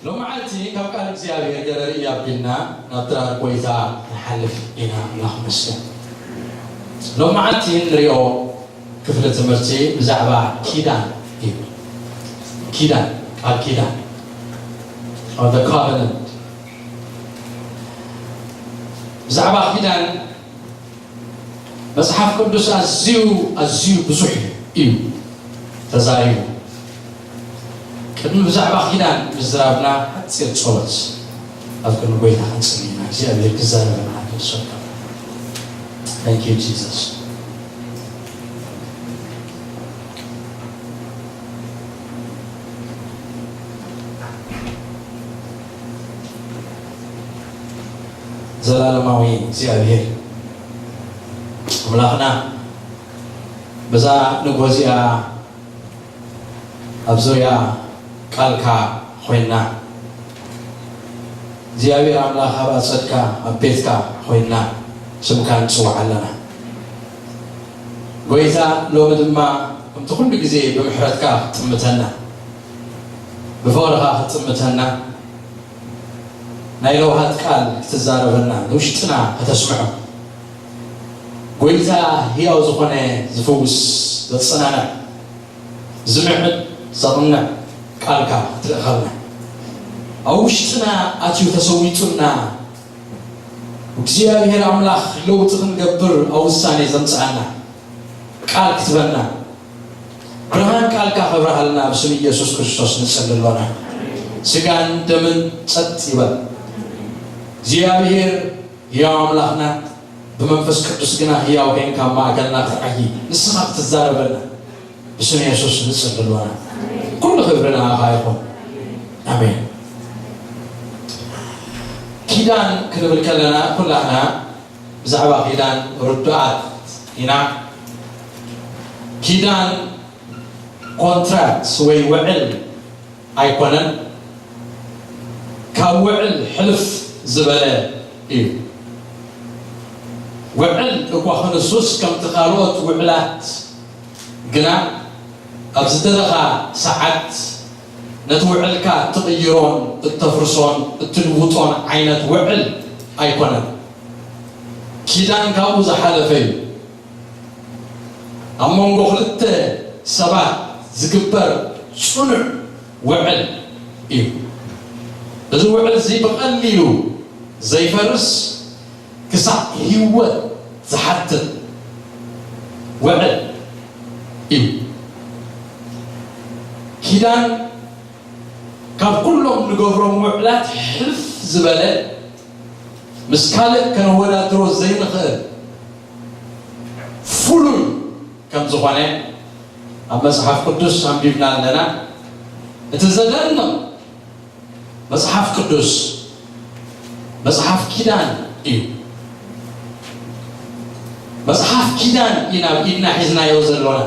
ሎመዓልቲ ካብ ቃል እግዚኣብሔር ገለ ርእይ ኣቢልና ናብ ድራር ጎይታ ንሓልፍ ኢና። ኣምላኽ ይመስገን። ሎመዓልቲ እንሪኦ ክፍሊ ትምህርቲ ብዛዕባ ኪዳን እዩ። ኪዳን፣ ቃል ኪዳን፣ or the covenant። ብዛዕባ ኪዳን መጽሓፍ ቅዱስ ኣዝዩ፣ ኣዝዩ ብዙሕ እዩ ተዛሪቡ። ቅድሚ ብዛዕባ ኪዳን ምዝራብና ሓጺር ጸሎት ኣብ ቅድሚ ጎይታ ክንጽሊ ኢና። እግዚኣብሔር ክዛረበና ክንሰዶ። Thank you Jesus። ዘላለማዊ እግዚኣብሔር ኣምላኽና፣ በዛ ንግሆ እዚኣ ኣብ ዙርያ ቃልካ ኮይንና፣ እግዚኣብሔር ኣምላኽ ኣብ ኣጸድካ ኣብ ቤትካ ኮይንና ስምካ ንጽውዕ ኣለና። ጎይታ፣ ሎሚ ድማ ከምቲ ኩሉ ግዜ ብምሕረትካ ክትጥምተና፣ ብፍቕርኻ ክትጥምተና፣ ናይ ለውሃት ቃል ክትዛረበና፣ ንውሽጥና ከተስምዖ፣ ጎይታ፣ ህያው ዝኾነ ዝፍውስ፣ ዘጸናንዕ፣ ዝምዕድ፣ ዘቕንዕ ቃልካ ክትልእኸልና፣ ኣብ ውሽጥና ኣትዩ ተሰዊጡና፣ እግዚኣብሔር ኣምላኽ ለውጢ ክንገብር ኣብ ውሳኔ ዘምጽኣና ቃል ክትበና፣ ብርሃን ቃልካ ከብርሃልና ብስም ኢየሱስ ክርስቶስ ንጸሊ ኣሎና። ስጋን ደምን ጸጥ ይበል። እግዚኣብሔር ህያው ኣምላኽና፣ ብመንፈስ ቅዱስ ግና ህያው ኮይንካ ኣብ ማእከልና ክትዓዪ፣ ንስኻ ክትዛረበና ብስም የሱስ ንጽሊ ኣሎና። ኩሉ ክብሪ ንኣኻ ይኹን። ኣሜን። ኪዳን ክንብል ከለና ኩላህና ብዛዕባ ኪዳን ርዱኣት ኢና። ኪዳን ኮንትራክት ወይ ውዕል ኣይኮነን፣ ካብ ውዕል ሕልፍ ዝበለ እዩ። ውዕል እኳ ክንሱስ ከምቲ ካልኦት ውዕላት ግና ኣብ ዝደለኻ ሰዓት ነቲ ውዕልካ እትቕይሮን እተፍርሶን እትልውጦን ዓይነት ውዕል ኣይኮነን። ኪዳን ካብኡ ዝሓለፈ እዩ። ኣብ መንጎ ክልተ ሰባት ዝግበር ጽኑዕ ውዕል እዩ። እዚ ውዕል እዚ ብቐሊሉ ዘይፈርስ፣ ክሳዕ ህይወት ዝሓትት ውዕል እዩ። ኪዳን ካብ ኩሎም ንገብሮም ውዕላት ሕልፍ ዝበለ፣ ምስ ካልእ ከነወዳድሮ ዘይንኽእል ፍሉይ ከም ዝኾነ ኣብ መጽሓፍ ቅዱስ ኣንቢብና ኣለና። እቲ ዘደንቕ፣ መጽሓፍ ቅዱስ መጽሓፍ ኪዳን እዩ። መጽሓፍ ኪዳን ኢና ኣብ ኢድና ሒዝናዮ ዘሎና።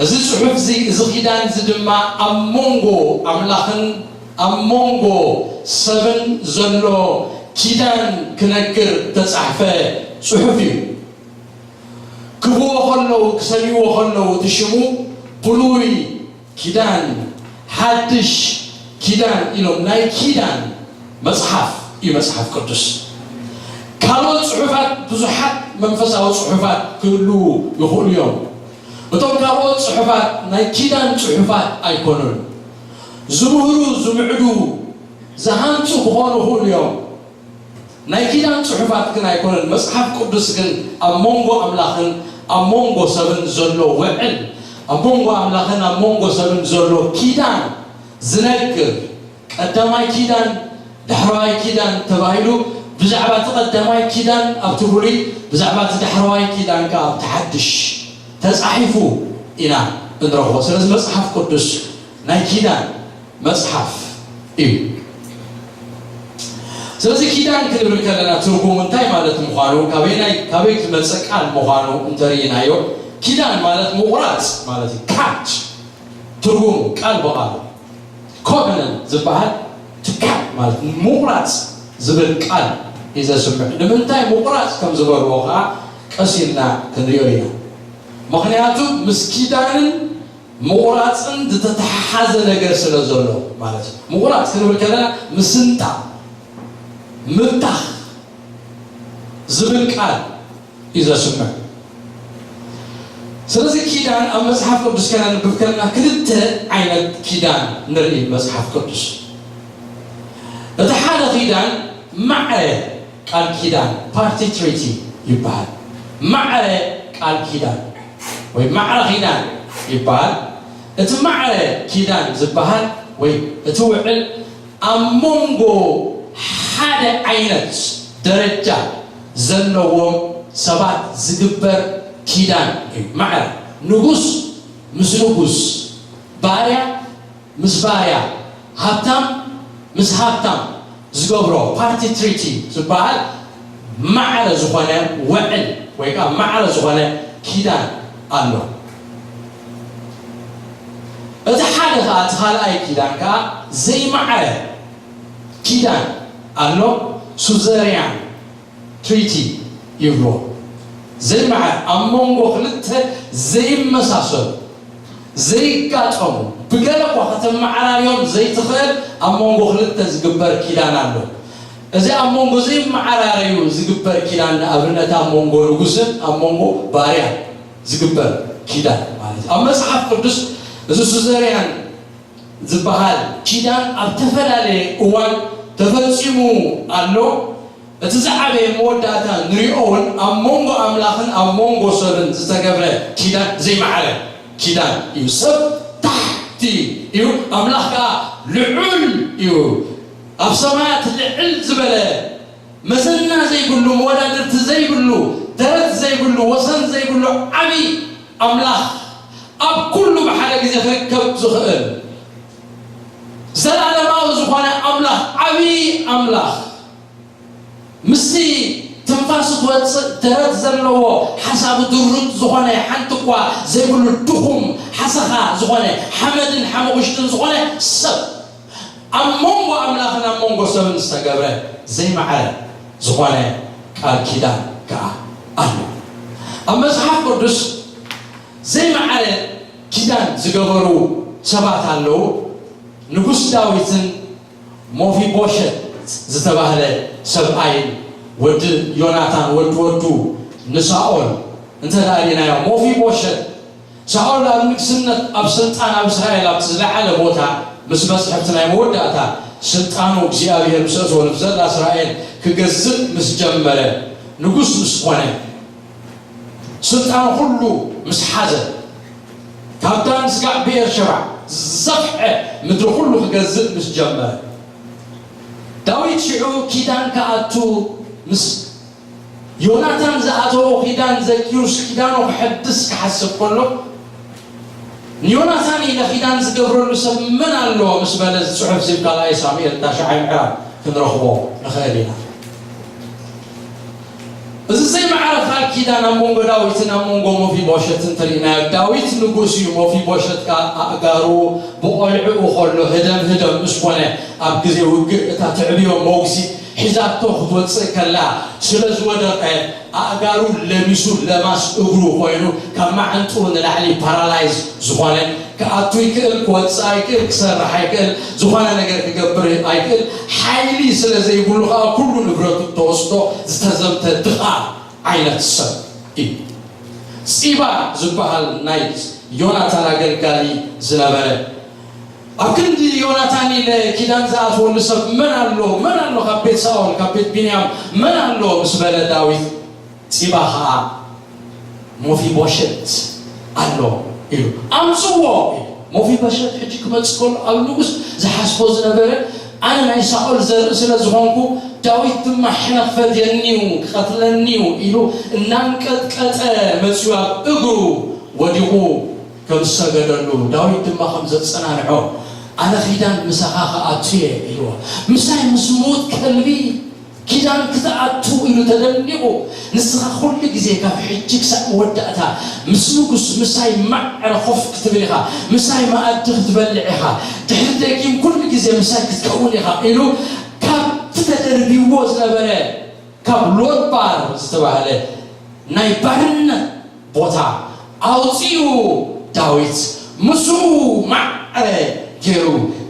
እዚ ጽሑፍ እዚ፣ እዚ ኪዳን እዚ ድማ ኣብ መንጎ ኣምላኽን ኣብ መንጎ ሰብን ዘሎ ኪዳን ክነግር እተጻሕፈ ጽሑፍ እዩ። ክብዎ ከለዉ፣ ክሰምይዎ ከለዉ፣ እቲ ሽሙ ብሉይ ኪዳን፣ ሓድሽ ኪዳን ኢሎም፣ ናይ ኪዳን መጽሓፍ እዩ መጽሓፍ ቅዱስ። ካልኦት ጽሑፋት፣ ብዙሓት መንፈሳዊ ጽሑፋት ክህልዉ ይኽእሉ እዮም። እቶም ካልኦት ጽሑፋት ናይ ኪዳን ጽሑፋት ኣይኮኑን። ዝምህሩ፣ ዝምዕዱ፣ ዝሃንጹ ክኾኑ ይኽእሉ እዮም። ናይ ኪዳን ጽሑፋት ግን ኣይኮነን። መጽሓፍ ቅዱስ ግን ኣብ መንጎ ኣምላኽን ኣብ መንጎ ሰብን ዘሎ ውዕል፣ ኣብ መንጎ ኣምላኽን ኣብ መንጎ ሰብን ዘሎ ኪዳን ዝነግር፣ ቀዳማይ ኪዳን፣ ዳሕረዋይ ኪዳን ተባሂሉ ብዛዕባ እቲ ቀዳማይ ኪዳን ኣብቲ ብሉይ፣ ብዛዕባ እቲ ዳሕረዋይ ኪዳን ከኣ ኣብቲ ሓድሽ ተጻሒፉ ኢና እንረኽቦ። ስለዚ መጽሓፍ ቅዱስ ናይ ኪዳን መጽሓፍ እዩ። ስለዚ ኪዳን ክንብል ከለና ትርጉሙ እንታይ ማለት ምዃኑ፣ ካበይ ናይ፣ ካበይ ዝመጸ ቃል ምዃኑ እንተርኢናዮ፣ ኪዳን ማለት ምቑራጽ ማለት እዩ። ካች ትርጉሙ ቃል ብቓሉ ኮቨነንት ዝበሃል ትካል ማለት ምቑራጽ ዝብል ቃል እዩ ዘስምዕ። ንምንታይ ምቑራጽ ከም ዝበልዎ ኸዓ ቀስ ኢልና ክንሪኦ ኢና። ምኽንያቱ ምስ ኪዳንን ምቑራፅን ዝተተሓሓዘ ነገር ስለ ዘሎ ማለት እዩ። ምቑራፅ ክንብል ከለና ምስንጣ፣ ምብታኽ ዝብል ቃል እዩ ዘስምዕ። ስለዚ ኪዳን ኣብ መጽሓፍ ቅዱስ ከነንብብ ከለና ክልተ ዓይነት ኪዳን ንርኢ መጽሓፍ ቅዱስ። እቲ ሓደ ኪዳን ማዕረ ቃል ኪዳን፣ ፓርቲ ትሪቲ ይበሃል። ማዕረ ቃል ኪዳን ወይ ማዕረ ኪዳን ይበሃል። እቲ ማዕረ ኪዳን ዝበሃል ወይ እቲ ውዕል ኣብ መንጎ ሓደ ዓይነት ደረጃ ዘለዎም ሰባት ዝግበር ኪዳን እዩ። ማዕረ ንጉስ ምስ ንጉስ፣ ባርያ ምስ ባርያ፣ ሃብታም ምስ ሃብታም ዝገብሮ ፓርቲ ትሪቲ ዝበሃል ማዕረ ዝኾነ ውዕል ወይ ከዓ ማዕረ ዝኾነ ኪዳን ኣሎ። እቲ ሓደ ከዓ፣ እቲ ካልኣይ ኪዳን ከዓ ዘይማዕረ ኪዳን ኣሎ። ሱዘሪያን ትሪቲ ይብሎ። ዘይማዕረ፣ ኣብ መንጎ ክልተ ዘይመሳሰሉ፣ ዘይጋጠሙ፣ ብገለ እኳ ከተመዓራርዮም ዘይትኽእል ኣብ መንጎ ክልተ ዝግበር ኪዳን ኣሎ። እዚ ኣብ መንጎ ዘይመዓራረዩ ዝግበር ኪዳን፣ ንኣብነት ኣብ መንጎ ንጉስን ኣብ መንጎ ባርያ ዝግበር ኪዳን ማለት እዩ። ኣብ መጽሓፍ ቅዱስ እዚ ሱዘሪያን ዝበሃል ኪዳን ኣብ ዝተፈላለየ እዋን ተፈጺሙ ኣሎ። እቲ ዝዓበየ መወዳእታ ንሪኦ እውን ኣብ መንጎ ኣምላኽን ኣብ መንጎ ሰብን ዝተገብረ ኪዳን ዘይመዓረ ኪዳን እዩ። ሰብ ታሕቲ እዩ፣ ኣምላኽ ከኣ ልዑል እዩ። ኣብ ሰማያት ልዕል ዝበለ፣ መዘና ዘይብሉ፣ መወዳድርቲ ዘይብሉ፣ ደረት ዘይብሉ፣ ወሰን ዘይብሉ ዓቢ ኣምላኽ፣ ኣብ ኩሉ ብሓደ ግዜ ክርከብ ዝኽእል፣ ዘላለማዊ ዝኾነ ኣምላኽ፣ ዓቢ ኣምላኽ፣ ምስቲ ትንፋስ ትወጽእ ደረት ዘለዎ፣ ሓሳቡ ድሩት ዝኾነ፣ ሓንቲ እኳ ዘይብሉ፣ ድኹም ሓሰኻ ዝኾነ፣ ሓመድን ሓመቑሽትን ዝኾነ ሰብ፣ ኣብ መንጎ ኣምላኽን ኣብ መንጎ ሰብን ዝተገብረ ዘይመዓረ ዝኾነ ቃል ኪዳን ከኣ ኣሎ። ኣብ መጽሓፍ ቅዱስ ዘይመዓረ ኪዳን ዝገበሩ ሰባት ኣለዉ። ንጉስ ዳዊትን ሞፊቦሸት ዝተባህለ ሰብኣይን ወዲ ዮናታን ወዲ ወዱ ንሳኦል እንተ ደኣ ርኢናዮ፣ ሞፊቦሸት ሳኦል ኣብ ንግስነት፣ ኣብ ስልጣን ኣብ እስራኤል ኣብቲ ዝለዓለ ቦታ ምስ በጽሐ፣ ኣብቲ ናይ መወዳእታ ስልጣኑ እግዚኣብሄር ምስ ኣእተወሉ፣ ብዘላ እስራኤል ክገዝእ ምስ ጀመረ፣ ንጉስ ምስ ኾነ፣ ስልጣኑ ኩሉ ምስ ሓዘ፣ ካብ ዳን ስጋዕ ብኤርሸባ ዝሰፍሐ ምድሪ ኩሉ ክገዝእ ምስ ጀመረ፣ ዳዊት ሽዑ ኪዳን ክኣቱ ምስ ዮናታን ዝኣተዎ ኪዳን ዘኪሩስ ኪዳኑ ክሐድስ ክሓስብ ከሎ፣ ንዮናታን ኢለ ኪዳን ዝገብረሉ ሰብ መን ኣሎ ምስ በለ፣ እዚ ጽሑፍ እዚ ኣብ ካልኣይ ሳሙኤል ታሽዓይ ምዕራፍ ክንረኽቦ ንኽእል ኢና። እዚ ዘይመዓረ ቃል ኪዳን ኣብ መንጎ ዳዊትን ኣብ መንጎ ሞፊቦሸትን እንተሪእናዮ፣ ዳዊት ንጉስ እዩ፣ ሞፊቦሸት ከኣ ኣእጋሩ ብቖልዕኡ ከሎ ህደም ህደም ምስ ኮነ፣ ኣብ ግዜ ውግእ እታ ተዕብዮ መጉሲት ሒዛቶ ክትወጽእ ከላ ስለ ዝወደቐ፣ ኣእጋሩ ለሚሱ ለማስ እግሩ ኮይኑ ካብ ማዕንጥኡ ንላዕሊ ፓራላይዝ ዝኾነ፣ ክኣቱ ኣይክእል፣ ክወጽእ ኣይክእል፣ ክሰርሕ ኣይክእል፣ ዝኾነ ነገር ክገብር ኣይክእል፣ ሓይሊ ስለ ዘይብሉ ከኣ ኩሉ ንብረቱ ተወስዶ ዝተዘምተ ድኻ ዓይነት ሰብ እዩ። ጺባ ዝበሃል ናይ ዮናታን ኣገልጋሊ ዝነበረ፣ ኣብ ክንዲ ዮናታን ኢለ ኪዳን ዝኣትወሉ ሰብ መን ኣሎ? መን ኣሎ? ካብ ቤት ሳኦል፣ ካብ ቤት ቢንያም መን ኣሎ? ምስ በለ ዳዊት፣ ጺባ ኸኣ ሞፊቦሸት ኣሎ ኢሉ ኣምጽዎ። ሞፊቦሸት ሕጂ ክመጽእ ከሎ ኣብ ንጉስ ዝሓስቦ ዝነበረ፣ ኣነ ናይ ሳኦል ዘርኢ ስለ ዝኾንኩ፣ ዳዊት ድማ ሕነ ክፈድየኒ እዩ፣ ክቐትለኒ እዩ ኢሉ እናንቀጥቀጠ መጺኡ ኣብ እግሩ ወዲቑ ከም ዝሰገደሉ፣ ዳዊት ድማ ከም ዘጸናንዖ፣ ኣነ ኪዳን ምሳኻ ክኣቱ እየ ኢልዎ። ምሳይ ምስ ምዉት ከልቢ ኪዳን ክትኣቱ ኢሉ ተደኒቑ። ንስኻ ኩሉ ግዜ ካብ ሕጂ ክሳብ መወዳእታ ምስ ንጉስ ምሳይ ማዕረ ኮፍ ክትብል ኢኻ፣ ምሳይ መኣዲ ክትበልዕ ኢኻ፣ ድሕሪ ደጊም ኩሉ ግዜ ምሳይ ክትከውን ኢኻ ኢሉ ካብቲ ተደርቢዎ ዝነበረ፣ ካብ ሎድባር ዝተባህለ ናይ ባርነት ቦታ ኣውጺኡ ዳዊት ምስኡ ማዕረ ገይሩ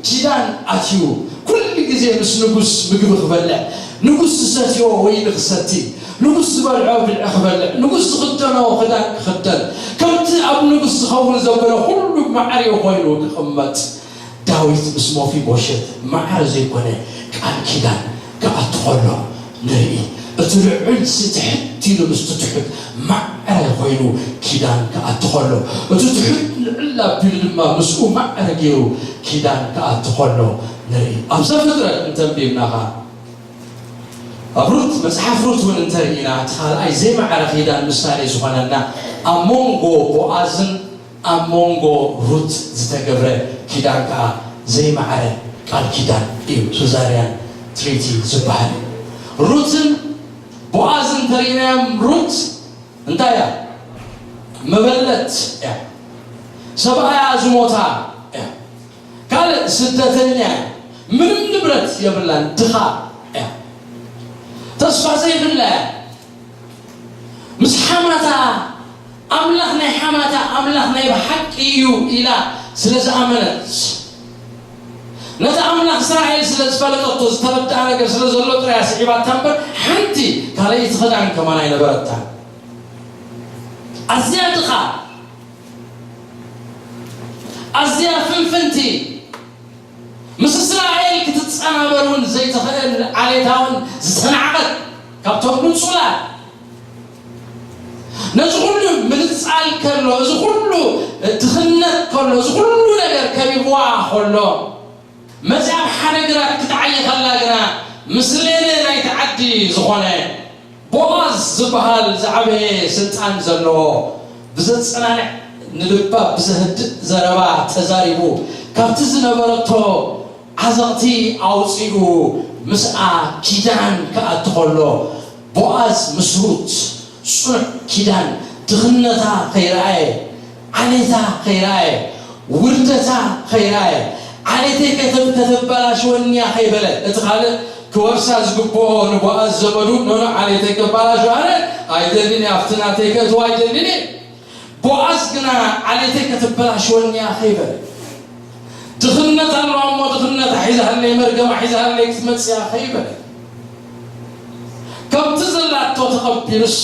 ኪዳን ኣትዩ። ኩሉ ግዜ ምስ ንጉስ ምግቢ ክበልዕ፣ ንጉስ ዝሰትዮ ወይኒ ክሰቲ፣ ንጉስ ዝበልዖ ብልዒ ክበልዕ፣ ንጉስ ዝኽደኖ ክዳን ክኽደን፣ ከምቲ ኣብ ንጉስ ዝኸውን ዘበለ ኩሉ ማዕሪኡ ኮይኑ ክቕመጥ፣ ዳዊት ምስ ሞፊቦሸት ማዕረ ዘይኮነ ቃል ኪዳን ክኣቱ ከሎ ንርኢ። እቲ ልዑልሲ ትሕት ኢሉ ምስቲ ትሑት ማዕረ ኮይኑ ኪዳን ክኣቱ ከሎ፣ እቲ ትሑት ልዕል ኣቢሉ ድማ ምስኡ ማዕረ ገይሩ ኪዳን ክኣቱ ከሎ ንርኢ። ኣብ ዘፍጥረት እንተንቢብና ኸኣ፣ ኣብ ሩት፣ መጽሓፍ ሩት እውን እንተርኢና፣ እቲ ካልኣይ ዘይማዕረ ኪዳን ምሳሌ ዝኾነና፣ ኣብ መንጎ ቦኣዝን ኣብ መንጎ ሩት ዝተገብረ ኪዳን ከኣ ዘይማዕረ ቃል ኪዳን እዩ። ሱዛርያን ትሪቲ ዝበሃል እዩ። ሩትን ቦኣዝን እንተርኢናዮም፣ ሩት እንታይ እያ? መበለት እያ። ሰብኣያ ዝሞታ እያ። ካልእ ስደተኛ እያ። ምንም ንብረት የብላን፣ ድኻ እያ። ተስፋ ዘይብላ እያ። ምስ ሓማታ፣ ኣምላኽ ናይ ሓማታ ኣምላኽ ናይ ብሓቂ እዩ ኢላ ስለ ዝኣመነት፣ ነቲ ኣምላኽ እስራኤል ስለ ዝፈለጠቶ፣ ዝተረድኣ ነገር ስለ ዘሎ ጥራይ እያ ስዒባታ እምበር፣ ሓንቲ ካልኣይቲ ክዳን ከማን ኣይነበረታን። ኣዝያ ድኻ፣ ኣዝያ ፍንፍንቲ፣ ምስ እስራኤል ክትጸናበር እውን ዘይትኽእል፣ ዓሌታ እውን ዝተናዕቐት፣ ካብቶም ንጹላት፣ ነዚ ኩሉ ምንጻል ከሎ፣ እዚ ኩሉ ድኽነት ከሎ፣ እዚ ኩሉ ነገር ከቢብዋ ከሎ፣ መጺኣ ኣብ ሓደ ግራት ክትዓዪ ከላ ግና፣ ምስ ሌለ ናይቲ ዓዲ ዝኾነ ቦኣዝ ዝበሃል ዝዓበየ ስልጣን ዘለዎ፣ ብዘጸናንዕ፣ ንልባ ብዘህድእ ዘረባ ተዛሪቡ፣ ካብቲ ዝነበረቶ ዓዘቕቲ ኣውጺኡ ምስኣ ኪዳን ክኣቱ ከሎ፣ ቦኣዝ ምስ ሩት ጽኑዕ ኪዳን፣ ድኽነታ ከይረኣየ፣ ዓሌታ ከይረኣየ፣ ውርደታ ከይረኣየ፣ ዓሌተይ ከተ-፣ ከተበላሽወኒ እያ ከይበለ፣ እቲ ካልእ ክወርሳ ዝግብኦ ንቦኣዝ ዘመዱ፣ ኖኖ፣ ዓሌተይ ከባላሾ ኣነ ኣይደልን እየ፣ ኣብቲ ናተይ ከእትዎ ኣይደልን እየ። ቦኣዝ ግና፣ ዓሌተይ ከተበላሽወኒ እያ ከይበለ፣ ድኽነት ኣለዋ እሞ ድኽነታ ሒዛለይ፣ መርገማ ሒዛለይ ክትመጽእ እያ ከይበለ፣ ከምቲ ዘላቶ ተቐቢሉስ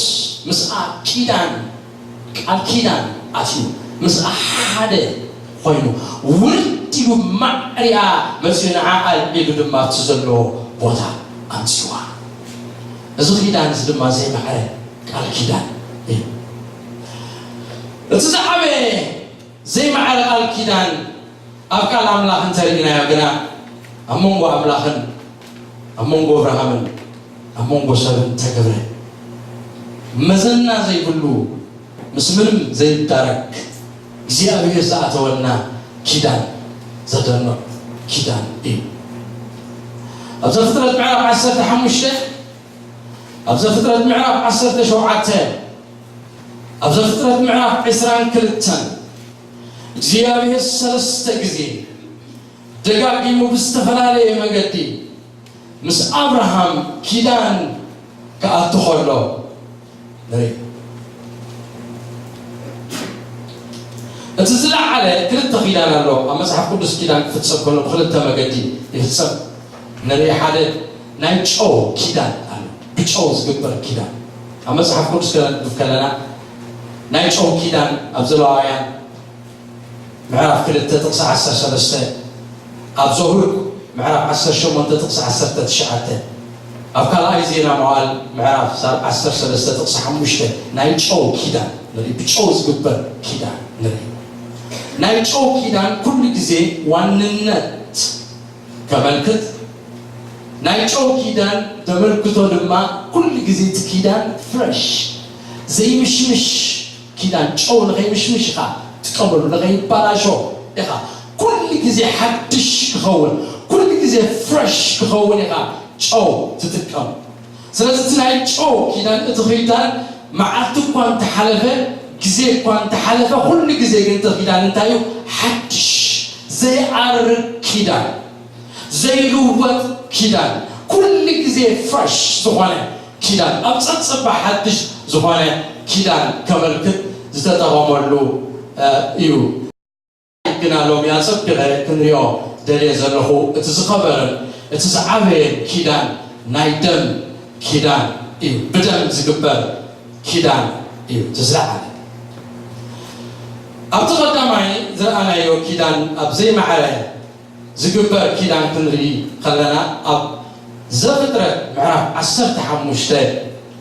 ምስኣ ኪዳን፣ ቃል ኪዳን ኣትዩ፣ ምስኣ ሓደ ኮይኑ፣ ውርድ ኢሉ ማዕሪኣ መጺኡ፣ ንዓኣ ኣልዒሉ ድማ ኣብቲ ዘለዎ ቦታ ኣምጺዋ። እዚ ኪዳን እዚ ድማ ዘይማዕረ ቃል ኪዳን እዩ። እቲ ዝዓበየ ዘይማዕረ ቃል ኪዳን ኣብ ቃል ኣምላኽ እንተርኢናዮ ግና፣ ኣብ መንጎ ኣምላኽን ኣብ መንጎ ኣብርሃምን ኣብ መንጎ ሰብን ተገብረ። መዘና ዘይብሉ፣ ምስ ምንም ዘይዳረግ እግዚኣብሔር ዝኣተወልና ኪዳን፣ ዘደንቕ ኪዳን እዩ። ኣብ ዘፍጥረት ምዕራፍ ዓሰርተ ሓሙሽተ፣ ኣብ ዘፍጥረት ምዕራፍ ዓሰርተ ሸውዓተ፣ ኣብ ዘፍጥረት ምዕራፍ ዕስራን ክልተን፣ እግዚኣብሔር ሰለስተ ግዜ ደጋጊሙ ብዝተፈላለየ መገዲ ምስ ኣብርሃም ኪዳን ክኣቱ ከሎ ንርኢ። እቲ ዝለዓለ ክልተ ኪዳን ኣሎ። ኣብ መጽሓፍ ቅዱስ ኪዳን ክፍጸም ከሎ ብክልተ መገዲ ይፍጸም። ንርኢ፣ ሓደ ናይ ጨው ኪዳን ኣሎ። ብጨው ዝግበር ኪዳን። ኣብ መጽሓፍ ቅዱስ ከነንብብ ከለና፣ ናይ ጨው ኪዳን ኣብ ዘለዋውያን ምዕራፍ ክልተ ጥቕሲ ዓሰርተ ሰለስተ፣ ኣብ ዘሁልቁ ምዕራፍ ዓሰርተ ሸሞንተ ጥቕሲ ዓሰርተ ትሽዓተ፣ ኣብ ካልኣይ ዜና መዋዕል ምዕራፍ ዓሰርተ ሰለስተ ጥቕሲ ሓሙሽተ ናይ ጨው ኪዳን ንርኢ፣ ብጨው ዝግበር ኪዳን ንርኢ። ናይ ጨው ኪዳን ኩሉ ግዜ ዋንነት ከመልክት፣ ናይ ጨው ኪዳን ተመልክቶ ድማ ኩሉ ግዜ እቲ ኪዳን ፍረሽ፣ ዘይምሽምሽ ኪዳን፣ ጨው ንኸይምሽምሽ ኢኻ ትጥቀመሉ፣ ንኸይባላሾ ኢኻ። ኩሉ ግዜ ሓድሽ ክኸውን፣ ኩሉ ግዜ ፍረሽ ክኸውን ኢኻ ጨው ትጥቀም። ስለዚ እቲ ናይ ጨው ኪዳን፣ እቲ ኪዳን መዓልቲ እኳ እንተሓለፈ፣ ግዜ እኳ እንተሓለፈ፣ ኩሉ ግዜ ግን እቲ ኪዳን እንታይ እዩ? ሓድሽ፣ ዘይኣርግ ኪዳን፣ ዘይልወጥ ኪዳን፣ ኩሉ ግዜ ፍረሽ ዝኾነ ኪዳን፣ ኣብ ጸብጸባ ሓድሽ ዝኾነ ኪዳን ከመልክት ዝተጠቐመሉ፣ እ፣ እዩ። ኢና ሎሚ ኣጸቢቐ ክንሪኦ ደልየ ዘለኹ፣ እቲ ዝኸበረን እቲ ዝዓበየን ኪዳን ናይ ደም ኪዳን እዩ። ብደም ዝግበር ኪዳን እዩ እቲ ዝለዓለ። ኣብቲ ቀዳማይ ዝረኣናዮ ኪዳን ኣብ ዘይማዕረ ዝግበር ኪዳን ክንርኢ ከለና፣ ኣብ ዘፍጥረት ምዕራፍ ዓሰርተ ሓሙሽተ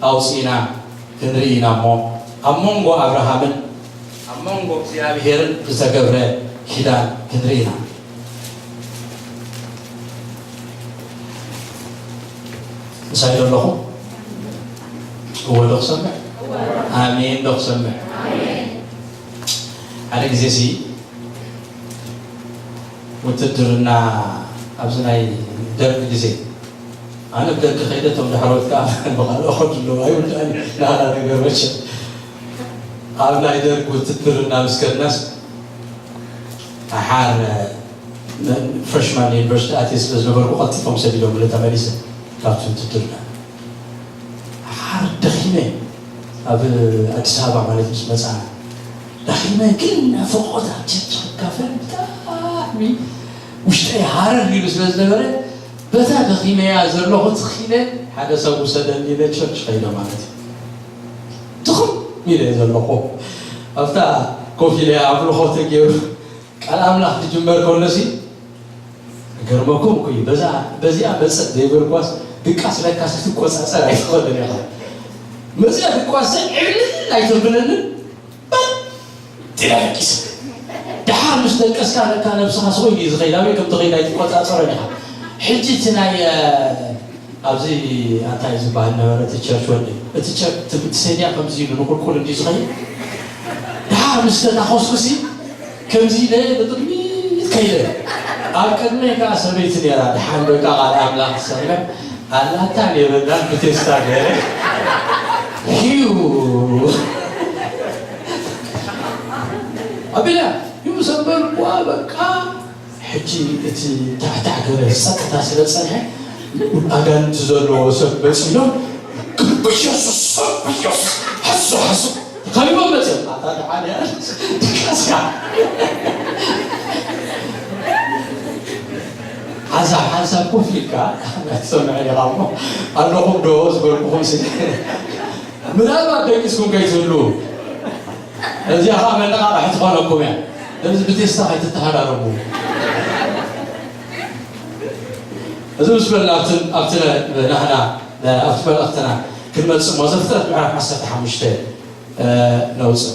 ኣውፂእና ክንርኢ ኢና እሞ፣ ኣብ መንጎ ኣብርሃምን ኣብ መንጎ እግዚኣብሄርን ዝተገብረ ኪዳን ክንርኢ ኢና። ምሳይ ዶ ኣለኹም? እወ ዶ ክሰምዕ? ኣሜን ዶ ክሰምዕ? ሓደ ግዜ ሲ ውትድርና ኣብዚ ናይ ደርግ ግዜ፣ ኣነ ብደገ ከይደ፣ እቶም ዳሕሮት ከኣ ብኻልኦ ከዱ ኣለዉ። ኣይውዳእን እዩ ናህና ነገር መቸም። ኣብ ናይ ደርግ ውትድርና ምስ ከድናስ፣ ደሓር ፍረሽማን ዩኒቨርሲቲ ኣትየ ስለ ዝነበርኩ፣ ቀልጢፎም ሰዲዶምለ ተመሊሰ ካብቲ ውትድርና። ደሓር ደኺመ፣ ኣብ ኣዲስ ኣበባ ማለት ምስ መጻና፣ ደኺመ ግን ናይ ፈቆዳ ቸርች ክካፈል ብጣዕሚ ውሽጠይ ሃረር ኢሉ ስለ ዝነበረ፣ በታ ደኺመያ ዘለኹ ትኺለ ሓደ ሰብ ውሰደኒ ኢለ ቸርች ከይደ ማለት እዩ። ድኹም ኢለ ዘለኹ ኣብታ ኮፍ ኢለ ኣምልኾ ተገይሩ ቃል ኣምላኽ ክጅመር ከሎሲ፣ ገርመኩም እኮ እዩ። በዛ፣ በዚኣ መጸት ዘይበልኳስ ድቃስ ለካስ ክትቆጻጸር ኣይትኽእልን ኢኻ። መጺኣ ድቃስ ዕብልል ኣይተብለንን። በል፣ ዲላ ደቂስ። ደሓር ምስ ደቀስካ ለካ ነብስኻ ስቕ ኢሉ እዩ ዝኸይድ። ኣበይ ከም ትኸይድ ኣይትቆጻጸሮን ኢኻ። ሕጂ እቲ ናይ፣ እ፣ ኣብዚ ኣንታይ ዝበሃል ነበረ እቲ ቸርች ወዲ? እቲ ቸርች፣ እቲ፣ እቲ ሰድያ ከምዚ ኢሉ ንቁልቁል እንዲ ዝኸይድ። ደሓር ምስ ተታኾስኩሲ ከምዚ ኢለ ንቕድሚት ከይደ። ኣብ ቅድመይ ከኣ ሰበይቲ ነይራ። ደሓን በቃ ቃል ኣምላኽ ሰምዕ ኣላታ ነይረና ብቴስታ ገይረ። ሂዩ። ኣቢላ፣ ሂዩ ሰበርኩዋ በቃ። ሕጂ እቲ ታሕታሕ ገለ ጸጥታ ስለ ጸንሐ፣ ኣጋንንቲ ዘለዎ ሰብ መጺኡ፣ "ብየሱስ ስም፣ ብየሱስ፣ ሓሱ፣ ሓሱ!" ተኸቢቦም መጺኦም። ኣታ ደሓን እያ፣ ድቃስካ። ሓንሳብ፣ ሓንሳብ ኮፍ ኢልካ፣ ትሰምዕ ኢኻ እሞ፣ ኣለኹም ዶ ዝበልኩኹም ሲ፣ ምናልባት ደቂስኩም ከይትህሉ፣ እዚኣ ኸዓ መነቓቕሒ ትኾነኩም እያ። እዚ ብቴስታ ከይትተሃራረቡ። እዚ ምስ በልና ኣብቲ፣ ኣብቲ ነ-፣ ናህና፣ ነ-፣ ኣብቲ መልእኽትና ክንመጽእ እሞ ዘፍጥረት ምዕራፍ ዓሰርተ ሓሙሽተ፣ እ፣ ነውጽእ።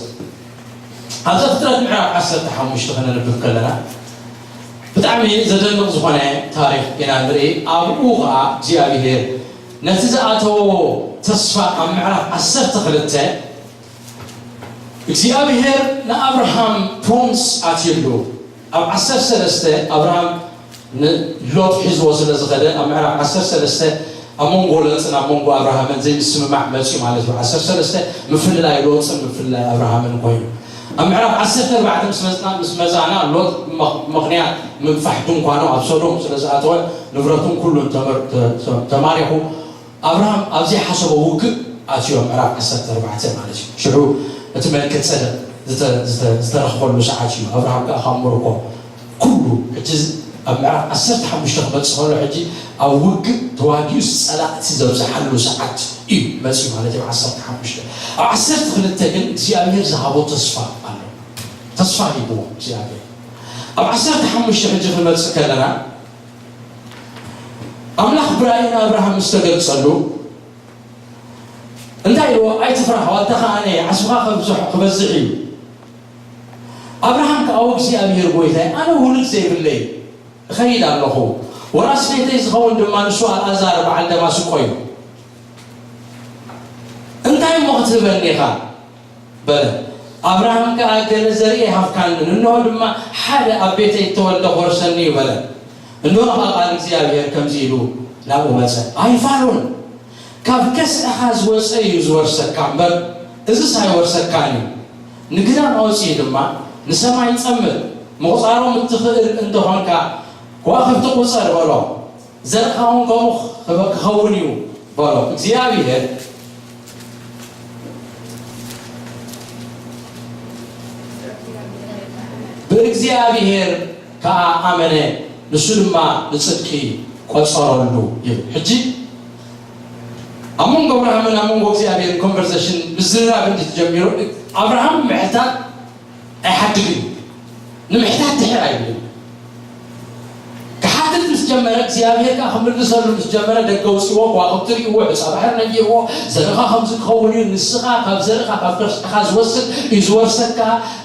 ኣብ ዘፍጥረት ምዕራፍ ዓሰርተ ሓሙሽተ ክነንብብ ከለና ብጣዕሚ ዘደንቕ ዝኾነ ታሪኽ ኢና ንርኢ። ኣብኡ ኸዓ እግዚኣብሄር ነቲ ዝኣተዎ ተስፋ ኣብ ምዕራፍ ዓሰርተ ክልተ እግዚኣብሄር ንኣብርሃም ፕሮምስ ኣትዩሉ። ኣብ ዓሰርተ ሰለስተ ኣብርሃም ንሎጥ ሒዝዎ ስለ ዝኸደ፣ ኣብ ምዕራፍ ዓሰርተ ሰለስተ ኣብ መንጎ ሎጥን ኣብ መንጎ ኣብርሃምን ዘይምስምማዕ መጽዩ ማለት እዩ። ዓሰርተ ሰለስተ ምፍልላይ ሎጥን ምፍልላይ ኣብርሃምን ኮይኑ። ኣብ ምዕራፍ ዓሰርተ ኣርባዕተ ምስ መጽና፣ ምስ መጻና፣ ሎጥ ምኽ-፣ ምኽንያት ምንፋሕ ድንኳኑ ኣብ ሶዶም ስለ ዝኣተወ፣ ንብረቱን ኩሉን ተመር-፣ ተ-፣ ተ-፣ ተማሪኹ። ኣብርሃም ኣብ ዘይሓሰቦ ውግእ ኣትዩ፣ ኣብ ምዕራፍ ዓሰርተ ኣርባዕተ ማለት እዩ። ሽዑ እቲ መልከ ጸደቅ ዝተ-፣ ዝተ-፣ ዝተረኽበሉ ሰዓት እዩ። ኣብርሃም ከኣ ካብ ሞሮኮ ኩሉ፣ ሕጂ ኣብ ምዕራፍ ዓሰርተ ሓሙሽተ ክመጽእ ከሎ፣ ሕጂ ኣብ ውግእ ተዋጊኡ ጸላእቲ ዘብዝሓሉ ሰዓት እዩ መጽዩ ማለት እዩ። ዓሰርተ ሓሙሽተ፣ ኣብ ዓሰርተ ክልተ ግን እግዚኣብሔር ዝሃቦ ተስፋ ኣሎ። ተስፋ ሂብዎ እግዚኣብሔር። ኣብ ዓሰርተ ሓሙሽተ ሕጂ ክንመጽእ ከለና፣ ኣምላኽ ብራእይ ንኣብርሃም ምስ ተገልጸሉ፣ እንታይ ኢልዎ? "ኣይትፍራህ፣ ዋልታኻ ኣነ እየ፣ ዓስብኻ ከብዝሕ፣ ክበዝሕ እዩ።" ኣብርሃም ከኣ፣ "ወእግዚኣብሔር ጐይታይ፣ ኣነ ውሉድ ዘይብለይ እኸይድ ኣለኹ፣ ወራስ ቤተይ ዝኸውን ድማ ንሱ ኣልኣዛር በዓል ደማስቆ እዩ። እንታይ እሞ ክትህበኒ ኢኻ?" በለ። ኣብርሃም ከኣ፣ "ገለ ዘርኢ ኣይሃብካንን፣ እንሆ ድማ ሓደ ኣብ ቤተይ እተወልደ ክወርሰኒ እዩ" በለ። እንሆ ከኣ ቃል እግዚኣብሔር ከምዚ ኢሉ ናብኡ መጸ፣ "ኣይፋሉን፣ ካብ ከስዐኻ ዝወጸ እዩ ዝወርሰካ እምበር፣ እዝስ ኣይወርሰካን እዩ። ንግዳም ኣውጽእ ድማ ንሰማይ ጸምት፣ ምቑጻሮም እትኽእል እንተኾንካ ከዋኽብቲ ቁጸር" በሎ። "ዘርእኻ እውን ከምኡ ክኸ-፣ ክኸውን እዩ" በሎ። እግዚኣብሔር ብ-፣ እግዚኣብሔር ከኣ ኣመነ፣ ንሱ ድማ ንጽድቂ ቆጸረሉ ይብል። ሕጂ ኣብ መንጎ ኣብርሃምን ኣብ መንጎ እግዚኣብሔርን ኮንቨርሴሽን ምዝርራብ እንዲ ተጀሚሩ ኣብርሃም ምሕታት ኣይሓድግን እዩ። ንምሕታት ድሕር ኣይብልን። ክሓትት ምስ ጀመረ እግዚኣብሔር ከዓ ክምልሰሉ ምስ ጀመረ ደገ ውፅዎ፣ ከዋክብቲ ርእዎ፣ ዕፃ ባሕር ነጊርዎ፣ ዘርእኻ ከምዚ ክኸውን እዩ፣ ንስኻ ካብ ዘርእኻ ካብ ከርስኻ ዝወስድ እዩ ዝወርሰካ፣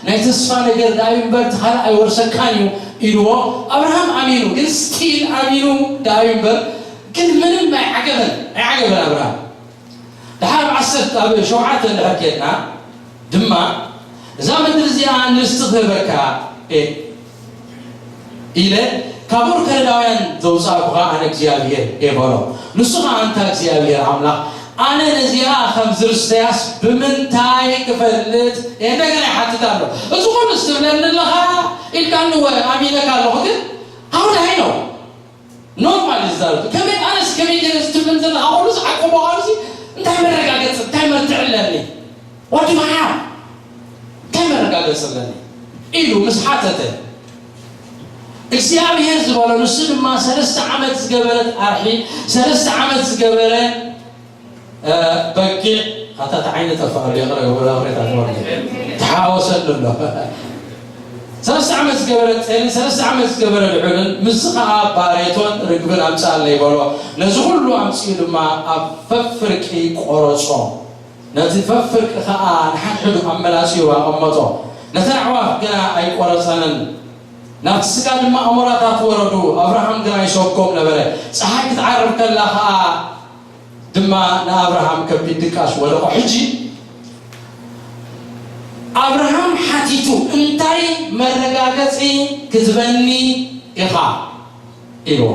ናይ ተስፋ ነገር ደኣ እዩ እምበር እቲ ካልእ ኣይወርሰካን እዩ ኢልዎ። ኣብርሃም ኣሚኑ፣ ግን ስቲል ኣሚኑ ደኣ እዩ እምበር ግን ምንም ኣይዓገበን ኣይዓገበን ኣብርሃም። ድሓር ኣብ ዓሰርተ ኣብ ሸውዓተ እንድሕር ኬድና ድማ እዛ ምድሪ እዚኣ ንርስቲ ክህበካ እየ ኢለ ካብ ኡር ከለዳውያን ዘውፃእኩኻ ኣነ እግዚኣብሔር እየ በሎ። ንሱ ኸዓ ኣንታ እግዚኣብሔር ኣምላኽ ኣነ ነዚኣ ከም ዝርስተያስ ብምንታይ ክፈልጥ እየ? እንደገና ይሓትት ኣሎ። እዚ ኩሉ ስትብለኒ ኣለኻ ኢልካኒ ወ ኣሚነካ ኣለኹ ግን how do I know? ኖርማል ይዛረብ ከመይ ኣነስ ከመይ ገለ ዝትብለን ዘለኻ ኩሉ ዝዓቀቦ ኣብዚ እንታይ መረጋገፂ እንታይ መርትዕ ኣለኒ ወዲ ማያ እንታይ መረጋገፂ ኣለኒ ኢሉ ምስ ሓተተ እግዚኣብሔር ዝበሎ ንሱ ድማ ሰለስተ ዓመት ዝገበረት ኣርሒ ሰለስተ ዓመት ዝገበረ በጊዕ ኣታ ተዓይነ ጠፋሉ የቕረ ወላ ቅሬታ ትወርድ ተሓወሰሉ ኣሎ ሰለስተ ዓመት ዝገበረ ጤልን ሰለስተ ዓመት ዝገበረ ልዑልን ምስዚ ከዓ ባሬቶን ርግብን ኣምፅኣለይ በሎ። ነዚ ኩሉ ኣምፅኡ ድማ ኣብ ፈፍርቂ ቆረፆ። ነቲ ፈፍርቂ ከዓ ንሓድሕዱ ኣመላፂኡ ኣቐመጦ። ነተን ኣዕዋፍ ግና ኣይቆረፀንን። ናብቲ ስጋ ድማ ኣሞራታት ወረዱ። ኣብርሃም ግና ይሰብኮም ነበረ። ፀሓይ ክትዓርብ ከላ ከዓ ድማ ንኣብርሃም ከቢድ ድቃስ ወደቆ። ሕጂ ኣብርሃም ሓቲቱ እንታይ መረጋገፂ ክትበኒ ኢኻ ኢልዎ።